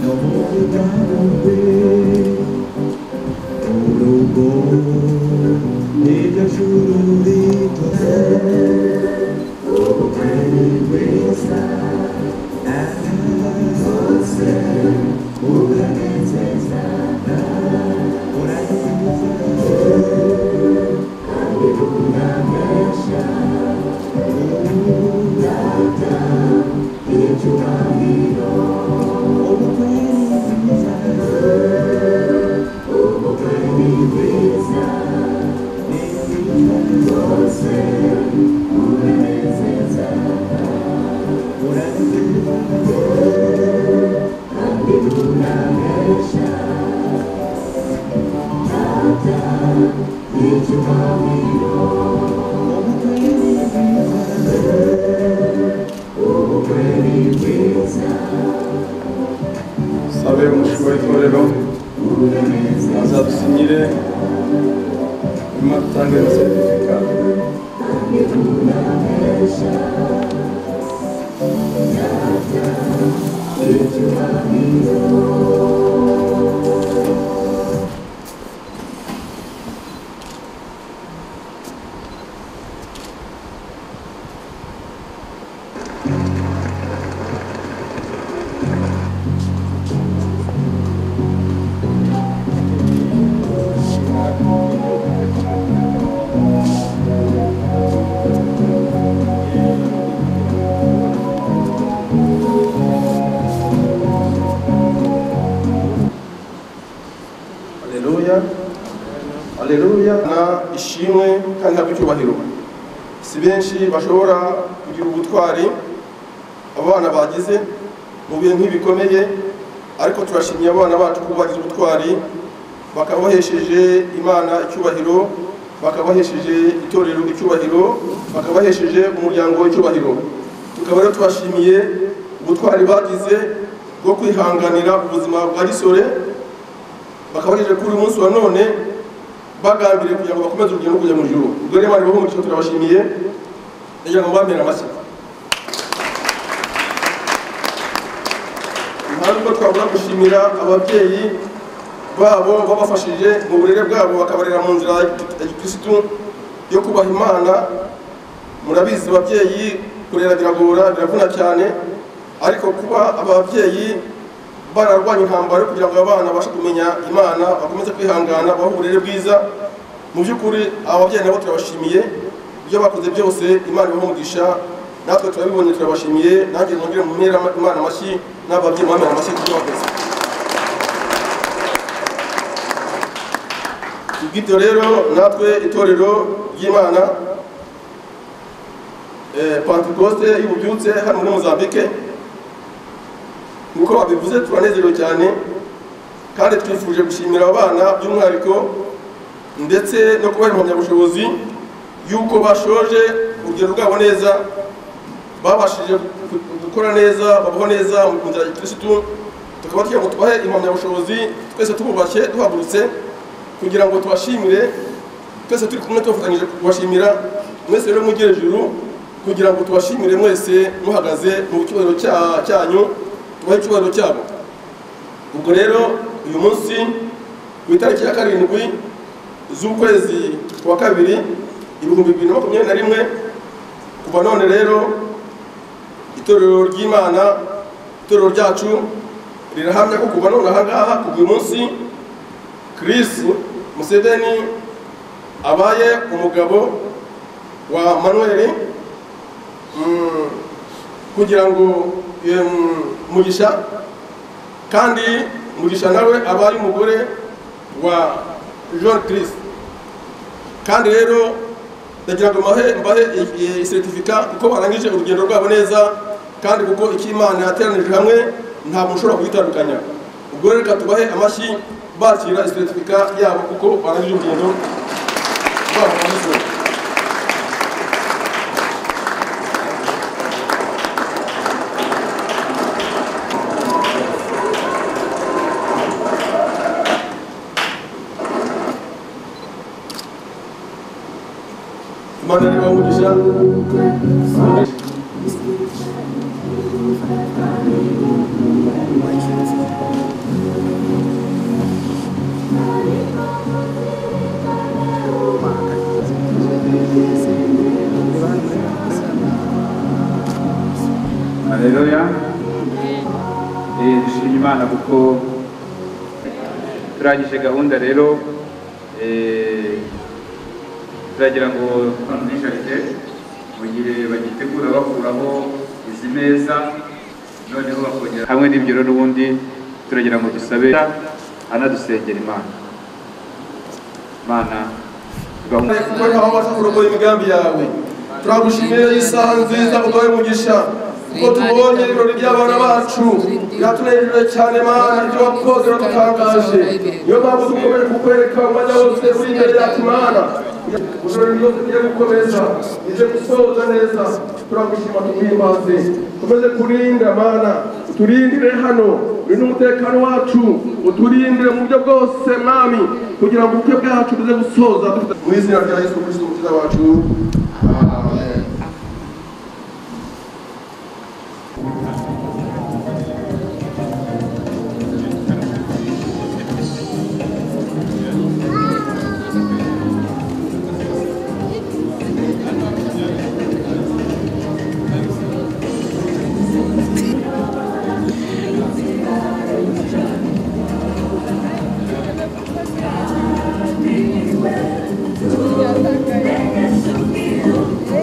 no mu bwabukwe. Urugo niryo juru rito, ubukwe ni bwiza, bose uranezeza, uranezeza kandi tunanesha Data icyubahiro. Ubukwe ni bwiza, ubukwe ni bwiza, ni bwiza bose uranezeza, uranezeza kandi tunanesha Data icyubahiro. Ubukwe ni bwiza, ubukwe ni bwiza. Sabe umushumba w'itorero azadusinyire nyuma dutange na seritifika. Kandi tunanesha Data icyubahiro. Haleluya, haleluya. Na ishimwe kandi habwe icyubahiro. Si benshi bashobora kugira ubutwari abo bana bagize mu bihe nk'ibikomeye. Ariko turashimiye abana bacu ko bagize ubutwari, bakaba bahesheje Imana icyubahiro, bakaba bahesheje itorero icyubahiro, bakaba bahesheje umuryango icyubahiro. Tukaba rero tubashimiye ubutwari bagize bwo kwihanganira ubuzima bwa gisore, bakaba bagejeje kuri uyu munsi wa none bagambiriye kugira ngo bakomeze urugendo rwo kujya mu ijuru. Ubwo rero Imana ibahe umugisha, turabashimiye. Ndagira ngo mbambere amashyi. Nta nubwo twabura gushimira ababyeyi babo babafashije mu burere bwabo, bakabarera mu nzira ya gikirisitu yo kubaha Imana. Murabizi ababyeyi kurera biragora, biravuna cyane, ariko kuba ababyeyi bararwanya intambara kugira ngo abana babashe kumenya Imana, bakomeze kwihangana, bahe uburere bwiza. Mu by'ukuri ababyeyi nabo turabashimiye, ibyo bakoze byose Imana ibahe umugisha, natwe turabibonye turabashimiye. Nanjye nongere mu mpera Imana amashyi, n'ababyeyi mwamera amashyi kubyo bakoze. Ubwito rero natwe itorero ry'Imana Pentecoste y'ububyutse hano muri Mozambique, nk'uko babivuze turanezerewe cyane, kandi twifuje gushimira abana by'umwihariko ndetse no kubaha impamyabushobozi y'uko bashoje urugendo rwabo neza, babashije gukora neza, babaho neza mu nzira ya gikirisitu. Tukaba tugira ngo tubahe impamyabushobozi twese tububashye duhagurutse, kugira ngo tubashimire twese turi kumwe, tubafatanyije kubashimira mwese. Rero mugere ejuru kugira ngo tubashimire mwese muhagaze mu cyubahiro cyanyu, tubahe icyubahiro cyabo. Ubwo rero uyu munsi ku itariki ya 7 z'ukwezi kwa 2 2021, kuva none rero itorero ry'Imana, itorero ryacu rirahamya ko kuva none aha ngaha, kuva uyu munsi, Chris Museveni abaye umugabo wa Manuel, kugira ngo Mugisha, kandi Mugisha nawe abaye umugore wa John Chris. Kandi rero ndagira ngo mbahe certificat kuko barangije urugendo rwabo neza, kandi kuko icyo Imana yateranije hamwe nta muntu ushobora kugitandukanya. Ubwo rero reka tubahe amashyi bakira certificat yabo kuko barangije urugendo rwabo neza. Imana ibahe umugisha. Haleluya. Dushima Imana kuko turangije gahunda rero. Turagira ngo muri jaride mu gihe bagitegura bakuraho izi meza, noneho bakongera hamwe n'ibyo rero n'ubundi turagira ngo dusabe anadusengera Imana. Imana kuko ntaho wabasha kurogoya imigambi yawe. Turagushimiye isaha nziza uduhaye umugisha, kuko tubonye ibirori by'abana bacu biratunejeje cyane Mana, ibyo wakoze uradutangaje. Niyo mpamvu dukomeje kukwereka umwanya wose uri imbere yacu Mana, ibirori byose tugiye gukomeza ije gusoza neza. Turagushima tuguhimbaze, ukomeze kurinda Mana, uturindire hano, urinde umutekano wacu, uturindire mu buryo bwose Mwami, kugira ngo ubukwe bwacu buze gusoza mu izina rya Yesu Kristo umukiza wacu. Amen. Thank you.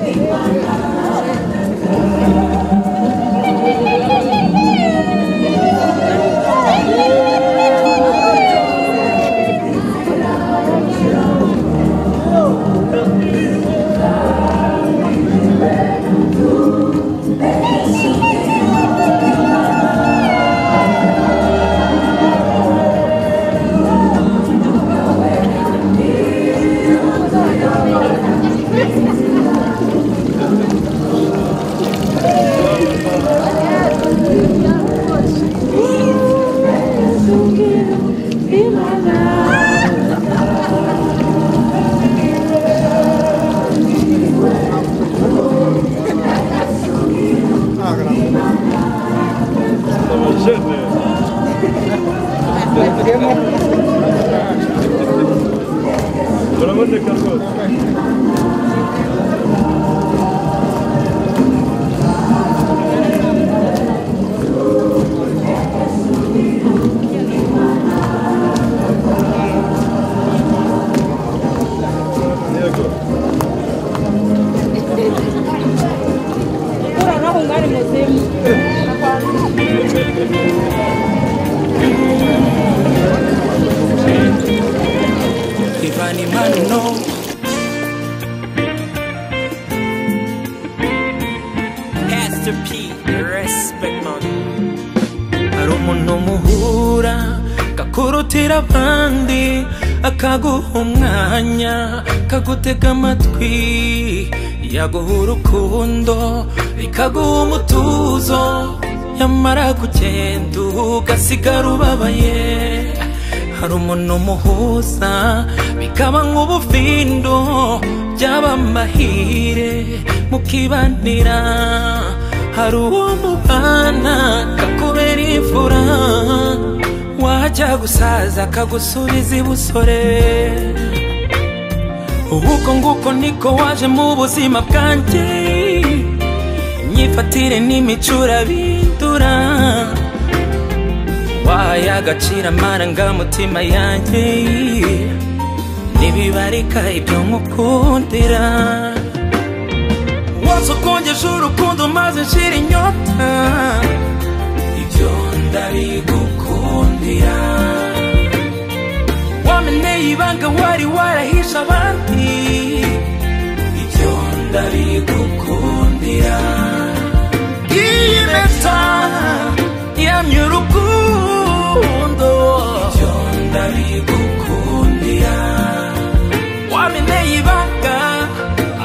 Uraboneka rwose. Ivani Mano. Pastor P, respect man. Hari umuntu muhura kakurutira abandi, akaguha umwanya, kagutega amatwi, yaguha urukundo bikaguha umutuzo, yamara kugenda ugasigara ubabaye. Hari umuntu muhuza bikaba nk'ubufindo, byaba amahire mukibanira. Hari uwo mubana kakubera imfura, wajya gusaza akagusubiza ibusore. Uko nguko niko waje mu buzima bwanjye, imyifatire n'imico urabindura, wahaye agaciro amarangamutima yanjye, ntibibarika ibyo nkukundira. Wose ukongeje urukundo maze nshira inyota, ibyo ndabigukundira. Wameneye ibanga wari warahishe abandi, ibyo ndabigukundira. Iyi mpeta yamye urukundo, ibyo ndabigukundira. Wameneye ibanga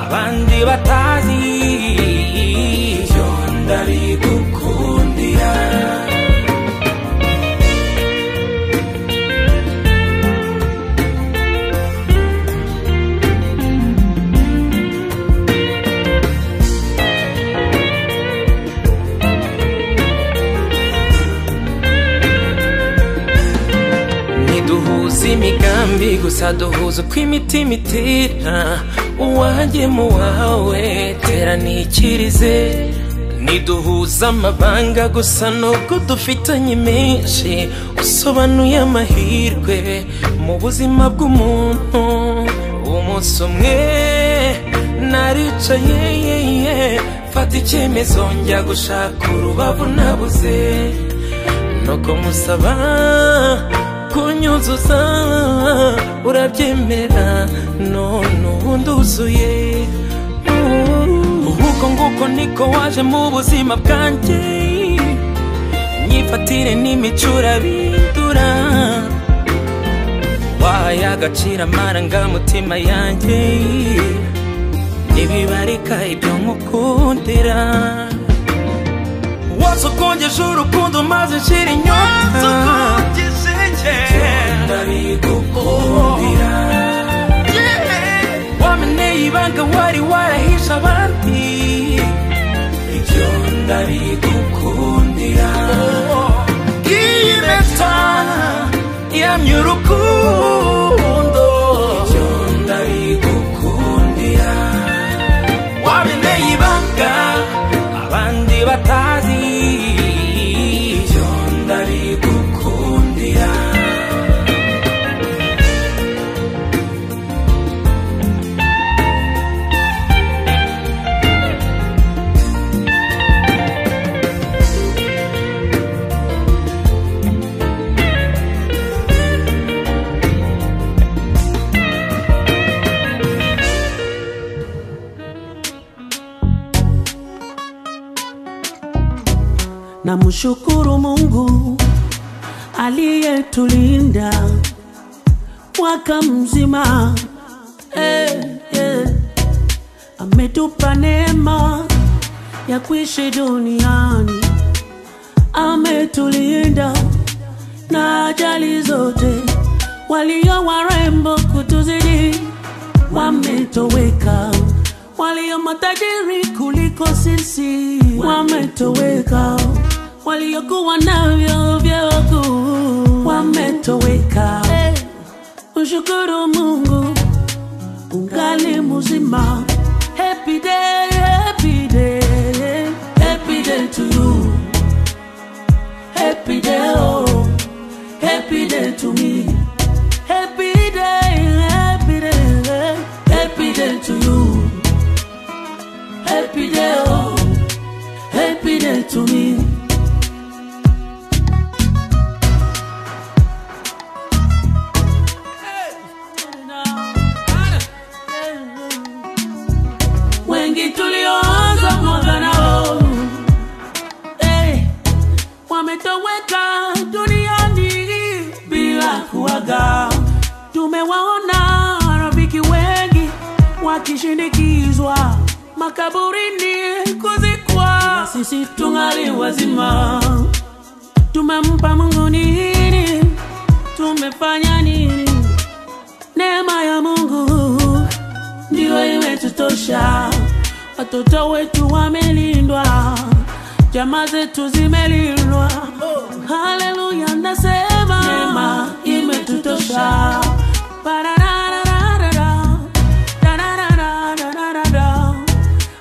abandi batazi, ibyo ndabigukundira. Ntiduhuza imigambi gusa duhuza uko imitima itera, uwanjye mu wawe teranikirize. Ntiduhuza amabanga gusa nubwo dufitanye menshi, usobanuye amahirwe mu buzima bw'umuntu. Umunsi umwe naricaye mfata icyemezo njya gushaka urubavu nabuze, nuko musaba kunyuzuza urabyemera, none ubu nduzuye. Uko nguko niko waje mu buzima bwanjye, imyifatire n'imico urabindura, wahaye agaciro amarangamutima yanjye, ntibibarika ibyo nkukundira. Wose ukongeje urukundo maze nshira inyota, ndabigukundira. Wameneye ibanga wari warahishe abandi, ibyo ndabigukundira. Iyi mpeta yamye urukundo, ibyo ndabigukundira. Wameneye ibanga abandi batazi, ibyo ndabigukundira. Namshukuru Mungu aliyetulinda mwaka mzima, Ametupa neema ya kuishi duniani, ametulinda na ajali zote. Walio warembo kutuzidi wametoweka, walio matajiri kuliko sisi wametoweka, Waliokuwa navyo vyao wametoweka. Hey, mshukuru Mungu ungali mzima. Happy day, happy day, happy day to you. Happy day, oh, happy day to me. Happy day, happy day, happy day to you. Happy day, oh, happy day to me. Wengi tulioanza mwaka nao, hey, wametoweka duniani bila kuaga. Tumewaona rafiki wengi wakishindikizwa makaburini kuzikwa. Sisi tungali wazima, tumempa Mungu nini? Tumefanya nini? Neema ya Mungu ndiyo imetutosha. Watoto wetu wamelindwa, jamaa zetu zimelindwa. Haleluya, nasema neema imetutosha. Pararararara, tararararara,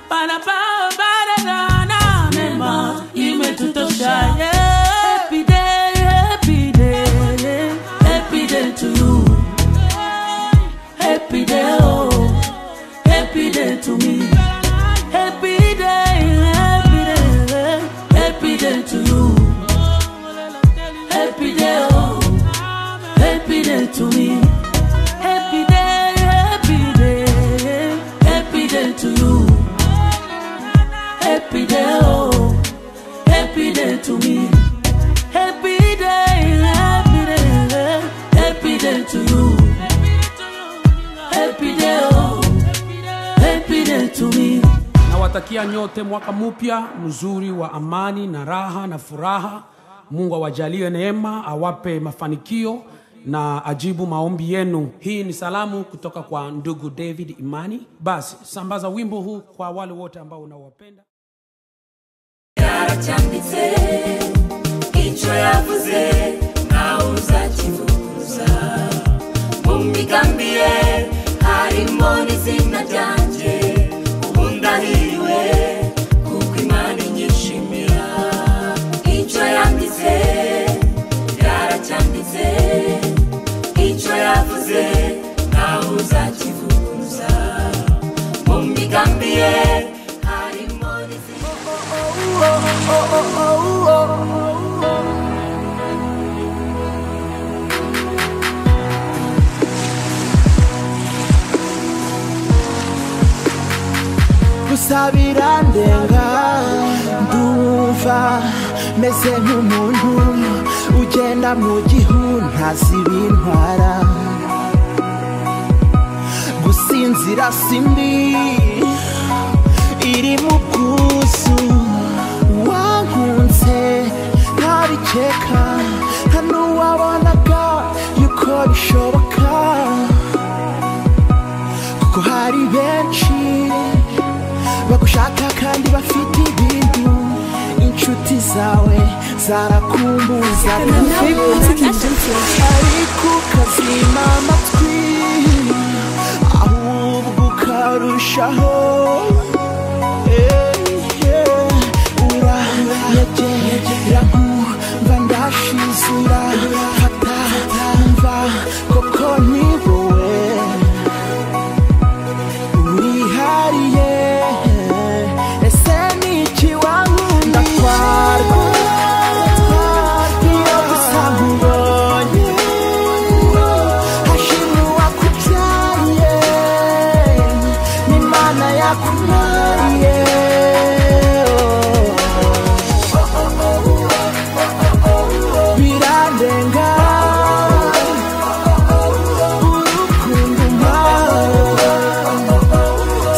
parapapararara, neema imetutosha. Happy day, happy day, happy day to you. Happy day, oh, happy day to me. Happy day, happy day, happy day to you. Happy day, oh, happy day to me. Happy day, happy day, happy day to you. Happy day, oh, happy day to me. Happy day, happy day, happy day to you. Happy day, oh, happy day to me. Nawatakia nyote mwaka mpya mzuri wa amani na raha na furaha. Mungu awajalie neema, awape mafanikio na ajibu maombi yenu. Hii ni salamu kutoka kwa ndugu David Imani. Basi sambaza wimbo huu kwa wale wote ambao unawapenda. Yaracyanditse icyo yavuze ntawe uzakivuguruza. Mu migambi ye harimo n'izina ryanjye. Ubu ndahiriwe kuko Imana inyishimira. Icyo yanditse yaracyanditse, icyo yavuze ntawe uzakivuguruza. Mu migambi ye harimo n'izina. Gusa birandenga ndumva meze nk'umuntu ugenda mu gihu ntazi ibintwara. Gusinzira simbi iri mu bwuzu, wankunze ntabikeka, nta n'uwabonaga yuko bishoboka. Kuko hari benshi bagushaka kandi bafite ibintu, inshuti zawe zarakumbuza ariko ukazima amatwi ahubwo ukarushaho. Uranyegera nkumva ndashizura, fata nkumva koko ni wowe urihariye. Ese ni iki wankunda? Ndatwarwa iyo gusa nkubonye, hashimwe uwakubyaye n'Imana yakumaye. Birandenga urukundo umpaye,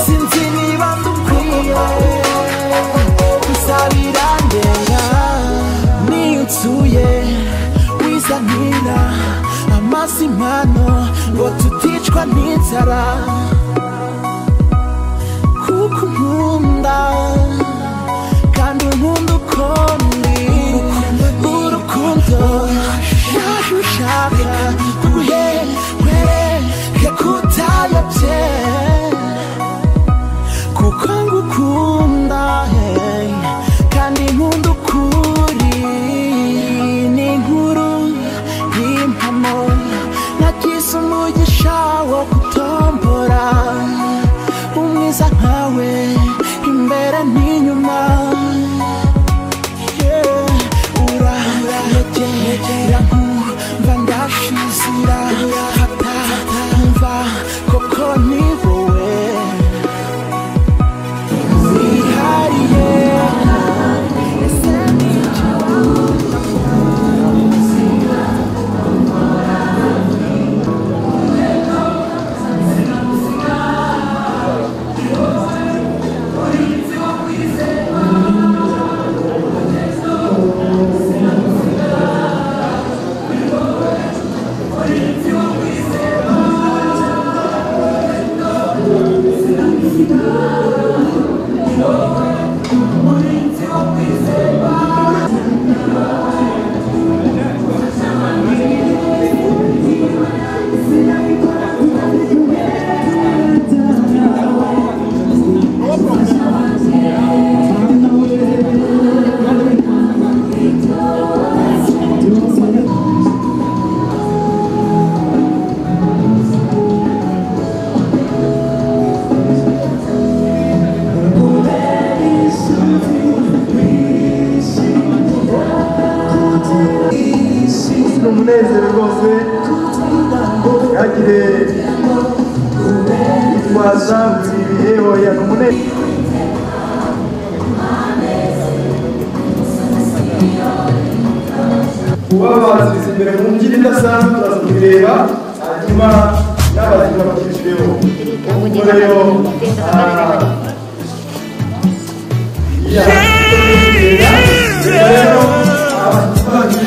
sinzi niba ndukwiye, gusa birandenga. Niyo unsuye wizanira amazimano ngo tuticwa n'inzara, kuko unkunda kandi unkunda uko ndi. Umunezero rwose, ntihagire itwaza ibihe, oya ni umunezero. Kuba baziriza imbere mu mbyino idasanzwe turaza kubireba, hanyuma n'abazima bakishyureho. Ubwo rero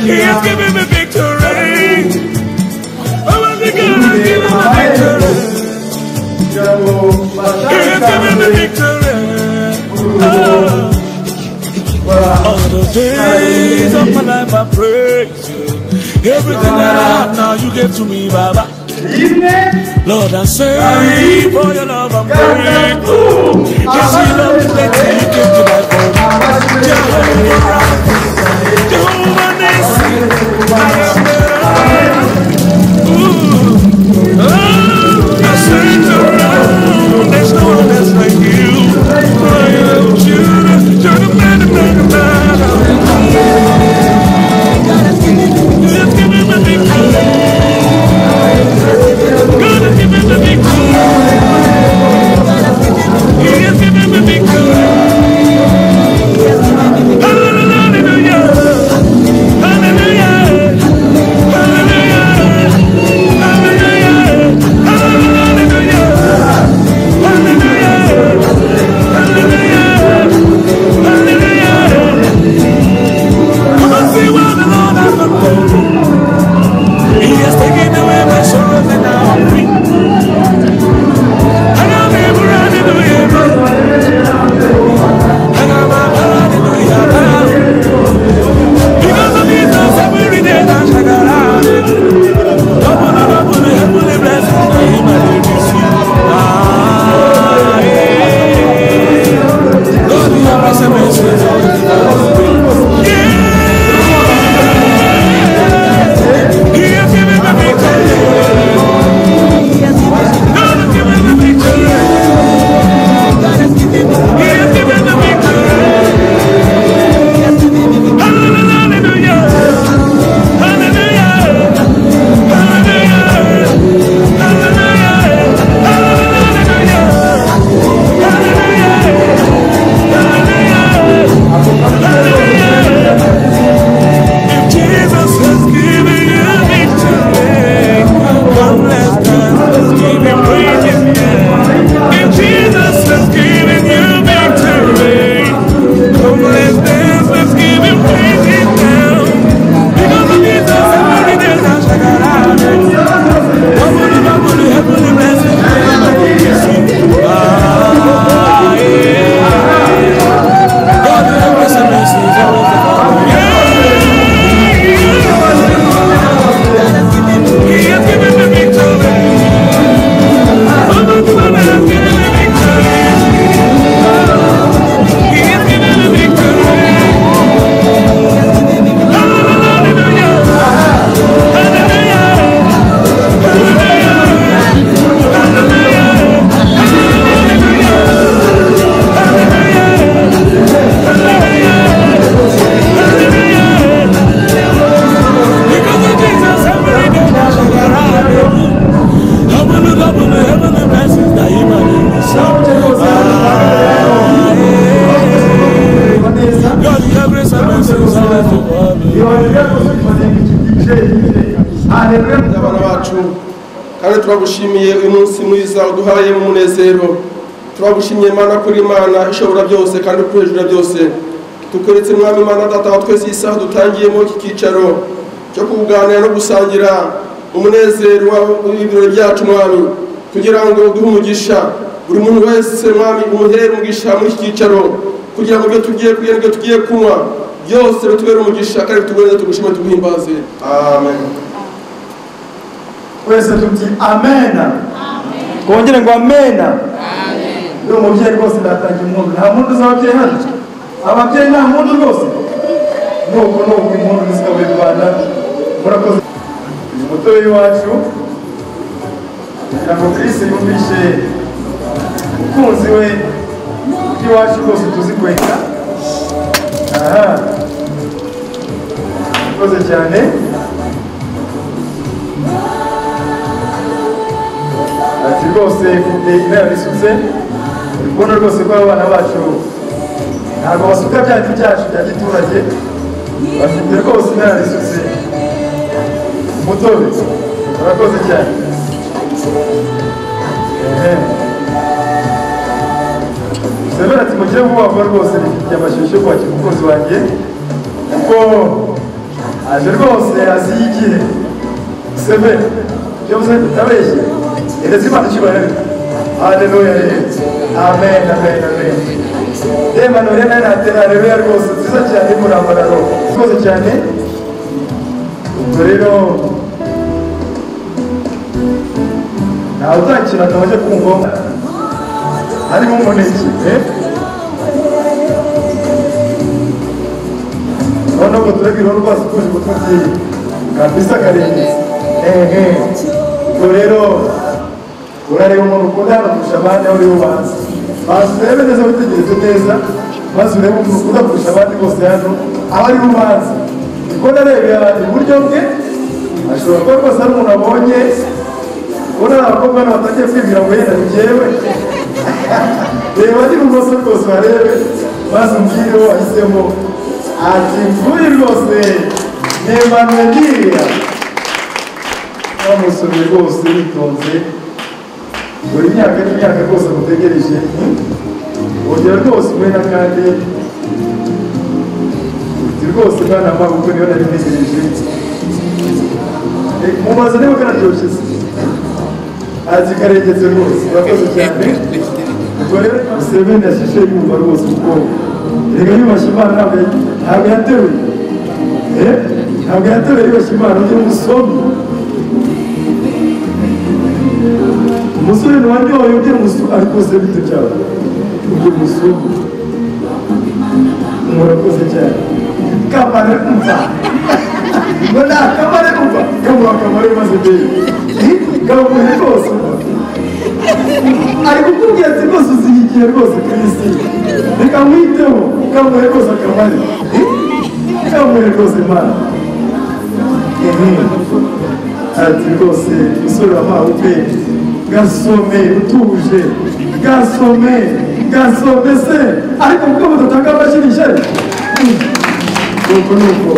He has given me victory. Oh, my God has given me victory. He has given me victory. Oh. All the days of my life I praise you. Everything that I have now you gave to me, Baba. Lord, I say for your love I'm grateful. Yes, you love me plenty, you came to die for me. Jehovah Rapha, Jehovah Nissi, I am the Ooh, oh, I search around, there's no one else like you. I am Judah, Judah, man, man, man. Just give me the victory. God has given me victory. He has given me victory. Hallelujah. Hallelujah. Hallelujah. Hallelujah. Hallelujah. Hallelujah. Hallelujah. Hallelujah. Come and see what the Lord has done for me. He has taken away my sorrows and now I'm free. I am able, hallelujah. I am a hallelujah. Because of Jesus, every day I shall double, double, heavenly blessings I am a receive. Ah, yeah. Lord, you have mercy, mercy, yeah. He has given me victory. God has given me victory. He has given me victory. Hallelujah. Hallelujah. Hallelujah. Hallelujah. Hallelujah. Hallelujah. Hallelujah. If Jesus has given you victory, come let's dance, let's give him praise. If Jesus has given you victory, come let's dance, let's give him praise now. Because of Jesus, every day I shall double, double, heavenly blessings. Ah, yeah. God, you have mercy, mercy, always He has given me victory. Oh, my God has given me victory. He has given me victory. Hallelujah. Hallelujah. Hallelujah. Hallelujah. Hallelujah. Hallelujah. Hallelujah. Because of Jesus, every day I shall arrive. Heavenly, heavenly, heavenly blessings that he might receive. God, you have grace and mercy, always to follow. Abana bacu kandi turagushimiye uyu munsi mwiza uduhaye mu munezero. Turagushimiye Mana kuri Imana ishobora byose kandi kuri hejuru ya byose. Tukweretse Mwami Imana Data wa twese isaha dutangiyemo iki cyicaro cyo kuganira no gusangira umunezero w'ibirori byacu Mwami, kugira ngo uduhe umugisha buri muntu wese Mwami, umuhere umugisha muri iki cyicaro, kugira ngo ibyo tugiye kurya n'ibyo tugiye kunywa byose bitubere umugisha kandi bitugore tugushime tuguhimbaze. Amen. Twese tuti amen. Twongere ngo amen. Uyu mubyeyi rwose ndatangira impundu. Nta mpundu z'ababyeyi hano? Ababyeyi nta mpundu rwose? Nuko nuko impundu zikabuye u Rwanda. Murakoze. Uyu mutobe w'iwacu kugira ngo Chris yumvishe umukunzi we iwacu rwose tuzi kweka. Aha. Murakoze cyane. Rwose mfite ibara risutse, uri kubona rwose ko abana bacu ntabwo basuka byacu byacu bya giturage, bafite rwose ibara risutse. Umutobe urakoze cyane. Sebera ati mugire vuba vuba rwose, nifitiye amashyushyu yo kwakira umukunzi wanjye kuko aje rwose aziye igihe. Sebe byose ndabeshye, ereza Imana icyubahiro. Haleluya, amen, amen, amen. Reba none natera haleluya rwose nziza cyane y'umurambararo rwose cyane. Ubwo rero ntawe utakira akaba ajya kumva harimo umuneke. Noneho ngo turabwira rwose ukuje umutwe ugiye kabisa karengetse. Ubwo rero urareba umuntu ukunda hano kurusha abandi aho uri bubanze, maze urebe neza witegereze neza, maze urebe umuntu ukunda kurusha abandi bose hano aho ari bubanze. Niko narebera iburyo bwe, ashobora kuba rwose ari umuntu abonye. Ubona abakobwa hano batangiye kwibwira ngo yenda ni njyewe. Reba n'ibumoso rwose uharebe, maze umbwire uwo wahisemo. Ati mvuye rwose ni Emmanuel. Bamusomye rwose bitonze, buri myaka n'imyaka rwose amutegereje. Wongera rwose umwe na kandi uti rwose mwana mpa kuko niyo nari ntegereje. Mubaza niba kararyoshye se. Ati karegetse rwose, urakoze cyane. Ubwo rero Museveni yashishe yumva rwose kuko reka yubashye Imana, ntabwo yateruye, ntabwo yateruye, yubashye Imana. Ujye umusomyi umusore ntiwaryoye, ujye umusomyi ariko se bito cyawe ujye umusomyi. Murakoze cyane. Kamare umva ngo nta kamare umva kamuha kamare maze mbere kamuhe rwose umva ari kukubwira ati rwose uzihigiye rwose ku isi, reka mwiteho, kamuhe rwose akamare, kamuhe rwose Imana. Ati rwose musore wa mawe gasome utuje, gasome gasome se, ariko kuko mudatanga amashyi n'ishyari nuko nuko.